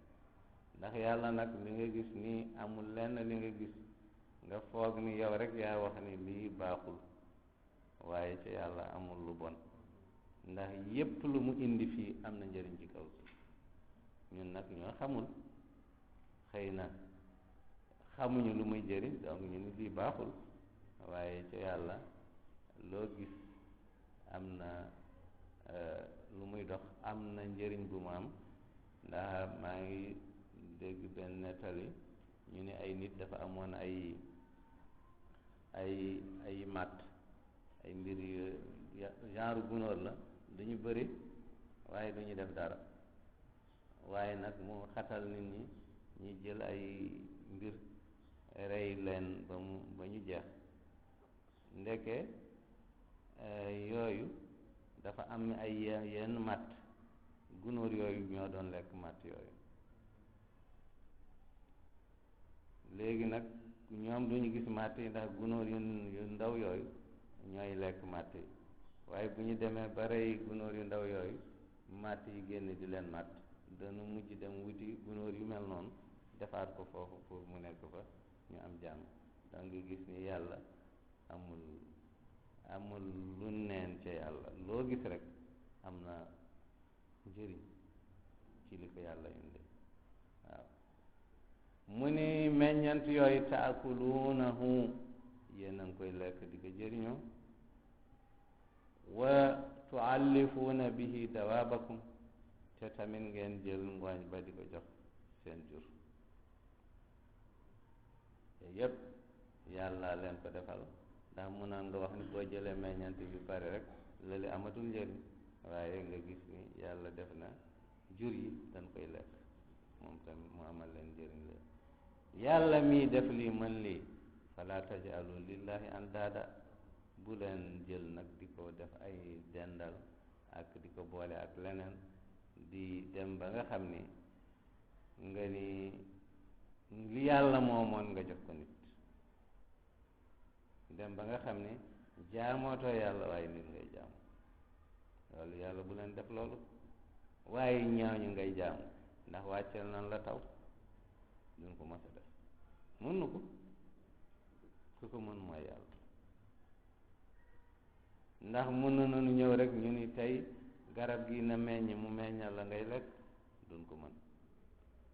Speaker 2: ndax yàlla nag li nga gis nii amul lenn li nga gis nga foog ni yow rek yaa wax ni lii baaxul waaye ci yàlla amul lu bon ndax yépp lu mu indi fii am na njëriñ ci kaw si ñun nag ñoo xamul xëy na xamuñu lu muy jëriñ donc ñu ni lii baaxul waaye ci yàlla loo gis am na lu muy dox am na njëriñ bu mu am ndax maa ngi dégg benn nettali ñu ne ay nit dafa amoon ay matt ay mbir yu genre gunóor la duñu bëri waaye duñu def dara waaye nag mu xatal nit ñi ñi jël ay mbir rey leen ba ñu jeex ndeke yooyu dafa am ay yenn matt gunóor yooyu ñoo doon lekk matt yooyu léegi nag ñoom duñu gis matt yi ndax gunóor yu ndaw yooyu ñooy lekk matt yi waaye bu ñu demee ba rey gunóor yu ndaw yooyu matt yi génn di leen matt dana mujj dem wuti gunóor yu mel noonu defaat ko foofu pour mu nekk fa ñu am jàmm da nga gis ni yàlla amul lu neen ca yàlla loo gis rek am na njëriñ ci li ko yàlla indi waaw mu ni meññant yooyu taakuluunahu yéen a ngi koy lekk di ko jëriñoo wa tuallifuuna bihi dawaabakum te tamit ngeen jël ngooñ ba di ko jox seen jur te yépp yàlla leen ko defal ndax mun naan nga wax ni boo jëlee meññant bi bari rek lële amatul njëriñ waaye nga gis ni yàlla def na jur yi dañ koy lekk moom tamit mu amal leen njëriñ la yàlla mii def lii mën lii fala tajalu lillahi andaada bu leen jël nag di ko def ay dendal ak di ko boole ak leneen di dem ba nga xam ni nga ni li yàlla moomoon nga jox ko nit dem ba nga xam ni jaamootoo yàlla waaye nit ngay jaamu loolu yàlla bu leen def loolu waaye ñaañu ngay jaamu ndax wàcceel nan la taw duñ ko mos a def mën na ko ku ko mën mooy yàlla ndax mën na nu ñëw rek ñu ni tey garab gi na meññ mu meññal la ngay lekk duñ ko mën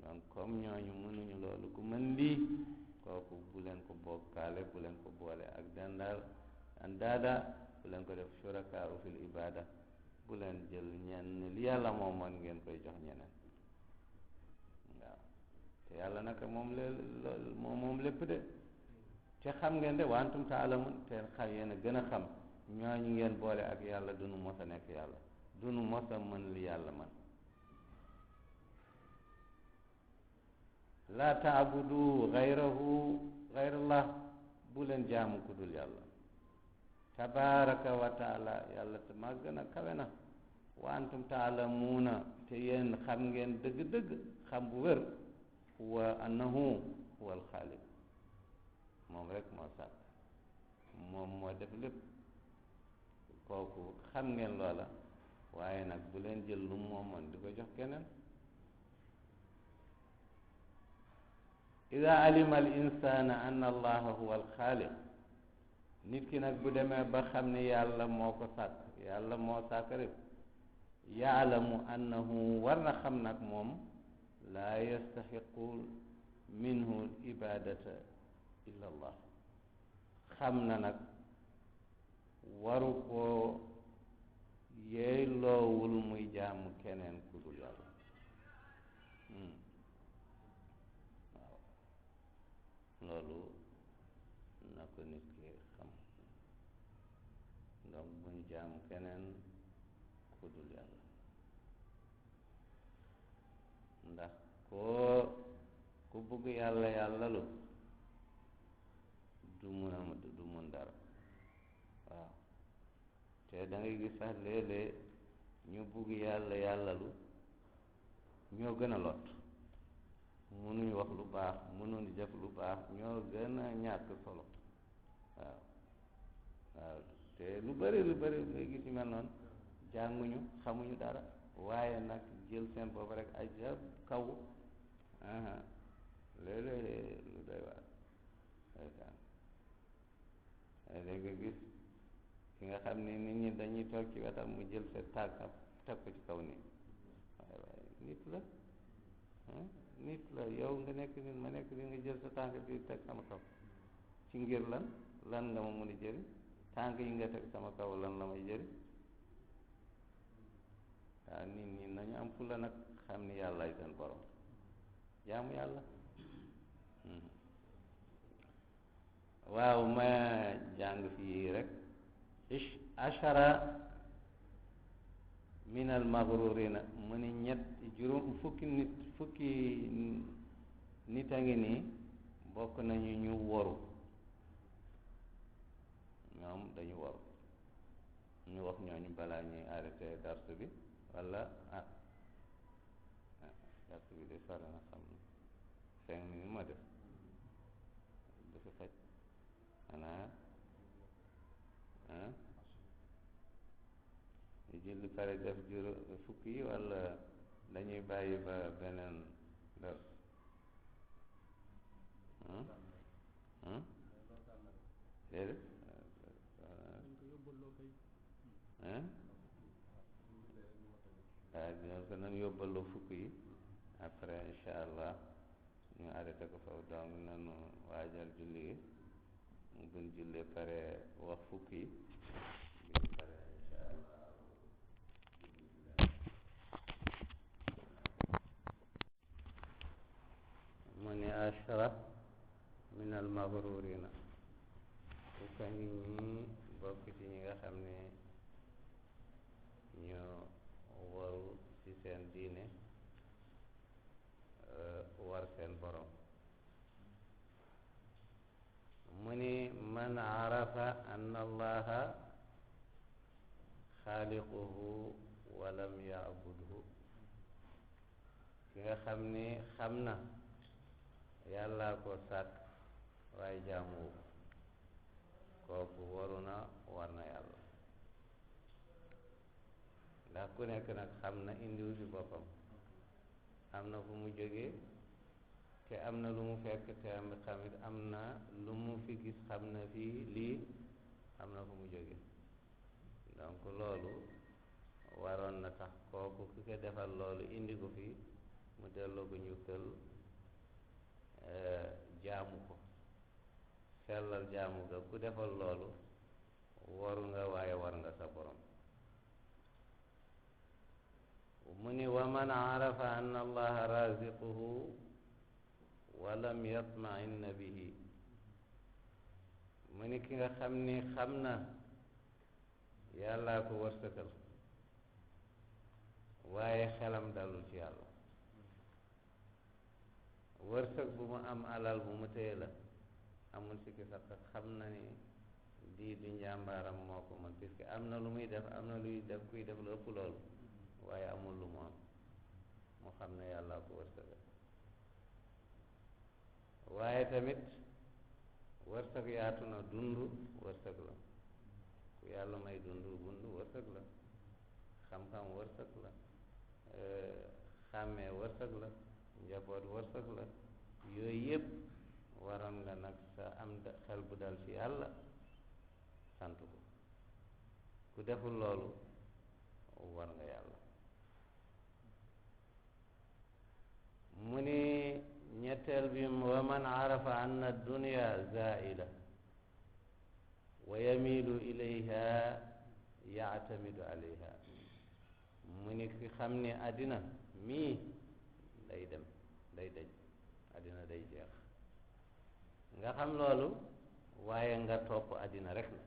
Speaker 2: donc comme ñooñu mënuñu loolu ku mën lii kooku bu leen ko bokkaale bu leen ko boole ak dendal andaada bu leen ko def shurakaa fil ibada bu leen jël ñenn li yàlla moomoon ngeen koy jox ñeneen waaw te yàlla naka moom lépp de te xam ngeen de wantum taalamun te xam yéen a gën a xam ñooñu ngeen boole ak yàlla duñu mos a nekk yàlla duñu mos a mën li yàlla man laa taabudu gayrallah bu leen jaamu ku dul yàlla tabaraka wa taala yàlla te màgg na kawe na wa antum taalamuuna te yéen xam ngeen dëgg-dëgg xam bu wér wa annahu huwa alxaaliq moom rek moo sàkk moom moo def lépp kooku xam ngeen loola waaye nag bu leen jël lu moomoon di ko jox keneen ida alima al insana anna allaha huwa alxaaliq nit ki nag bu demee ba xam ne yàlla moo ko sàkk yàlla moo sàkk rek yaalamu annahu war na xam nag moom laa yastaxiqu minhu ibadata illa allah xam na nag waru koo yeey loowul muy jaamu keneen ku dul yàlla waaw loolu na ko nit ki xam donc bu ñu jaamu keneen ku dul yàlla ndax ku bëgg yàlla yàlla lu du mun dara waaw te da ngay gis sax léeg-léeg ñu bëgg yàlla yàlla lu ñoo gën a lot mënuñu wax lu baax mënuñu def lu baax ñoo gën a ñàkk solo waaw waaw te lu bëri ngay gis ñu mel noonu jànguñu xamuñu dara waaye nag jël seen bopp rek ay jab kaw léeg-léeg lu doy waar léeg nga gis ki nga xam ne nit ñi dañuy toog ci wetam mu jël sa tànkam teg ko ci kaw nii waaye nit la yow nga nekk nit ma nekk nit nga jël sa tànk bi teg sama kaw ci ngir lan nga ma mun a jëriñ tànk yi nga teg sama kaw lan la may jëriñ waaw nit ñi nañu am fulla nag xam ni yàllaay seen borom jaamu yàlla waaw ma jàng fii rek ashara min al maghrurina mu ni fukki nit a ngi nii bokk nañu ñu woru, ñoom dañu woru. ñu wax ñooñu balaa ñuy arrêté darsu bi wala darsu bi de sore na xam na 5 minutes ma def dafa xaj xanaa ñu julli pare def fukk yi wala dañuy bàyyi ba beneen dars déedéet waaw dina ko nan yóbbaloo fukk yi après incha allah ñu arrêté ko foofu donc nanu waajal julli gi buñ jullee pare wax fukk yi buñ pare incha allah mu ne ashara min al maghrurina fukka ngi ñi bokk ci ñi nga xam ne ñoo waru ci seen diine war seen borom. mu ni man arafa anna allaha xaaliquhu walam yaabudhu ki nga xam ni xam na yàllaa ko sàkk waaye jaamuwu kooku waru na war na yàlla. ndax ku nekk nag xam na indiwu fi boppam, am na fu mu jógee te am na lu mu fekk te tamit am na lu mu fi gis, xam na fii lii am na fu mu jógee. donc loolu waroon na tax kooku ki ko defal loolu indi ko fi mu delloo ko njukkal, jaamu ko, sellal jaamu ga. ku defal loolu waru nga waaye war nga sa borom. mu ni wa man arafa anna allaha raziquhu walam yatma'inna bihi. mu ni ki nga xam ni xam na yàllaa ko wërsëgal waaye xelam dalul ci yàlla. wërsëg bu mu am, alal bu mu téye la, amul sikki sakk xam na ni di du njàmbaaram moo ko mën, puisque am na lu muy def, am na luy def kuy def lu ëpp loolu, waaye amul lu mu am. mu xam ne yàlla ko wërsëgal. waaye tamit wërsëg yaatu na, dund wërsëg la. ku yàlla may dund wërsëg la, xam-xam wërsëg la, xàmmee wërsëg la, njaboot wërsëg la. yooyu yëpp waroon nga nag sa am xel bu dal ci yàlla sant ko. ku deful loolu war nga yàlla. mu ni ñetteel bi wa man arafa anna dunya zaila wa yamilu ilayha yaatamidu alayha. mu ni ki xam ni àddina mii day dem, day daj, àddina day jeex. nga xam loolu waaye nga topp àddina rek la,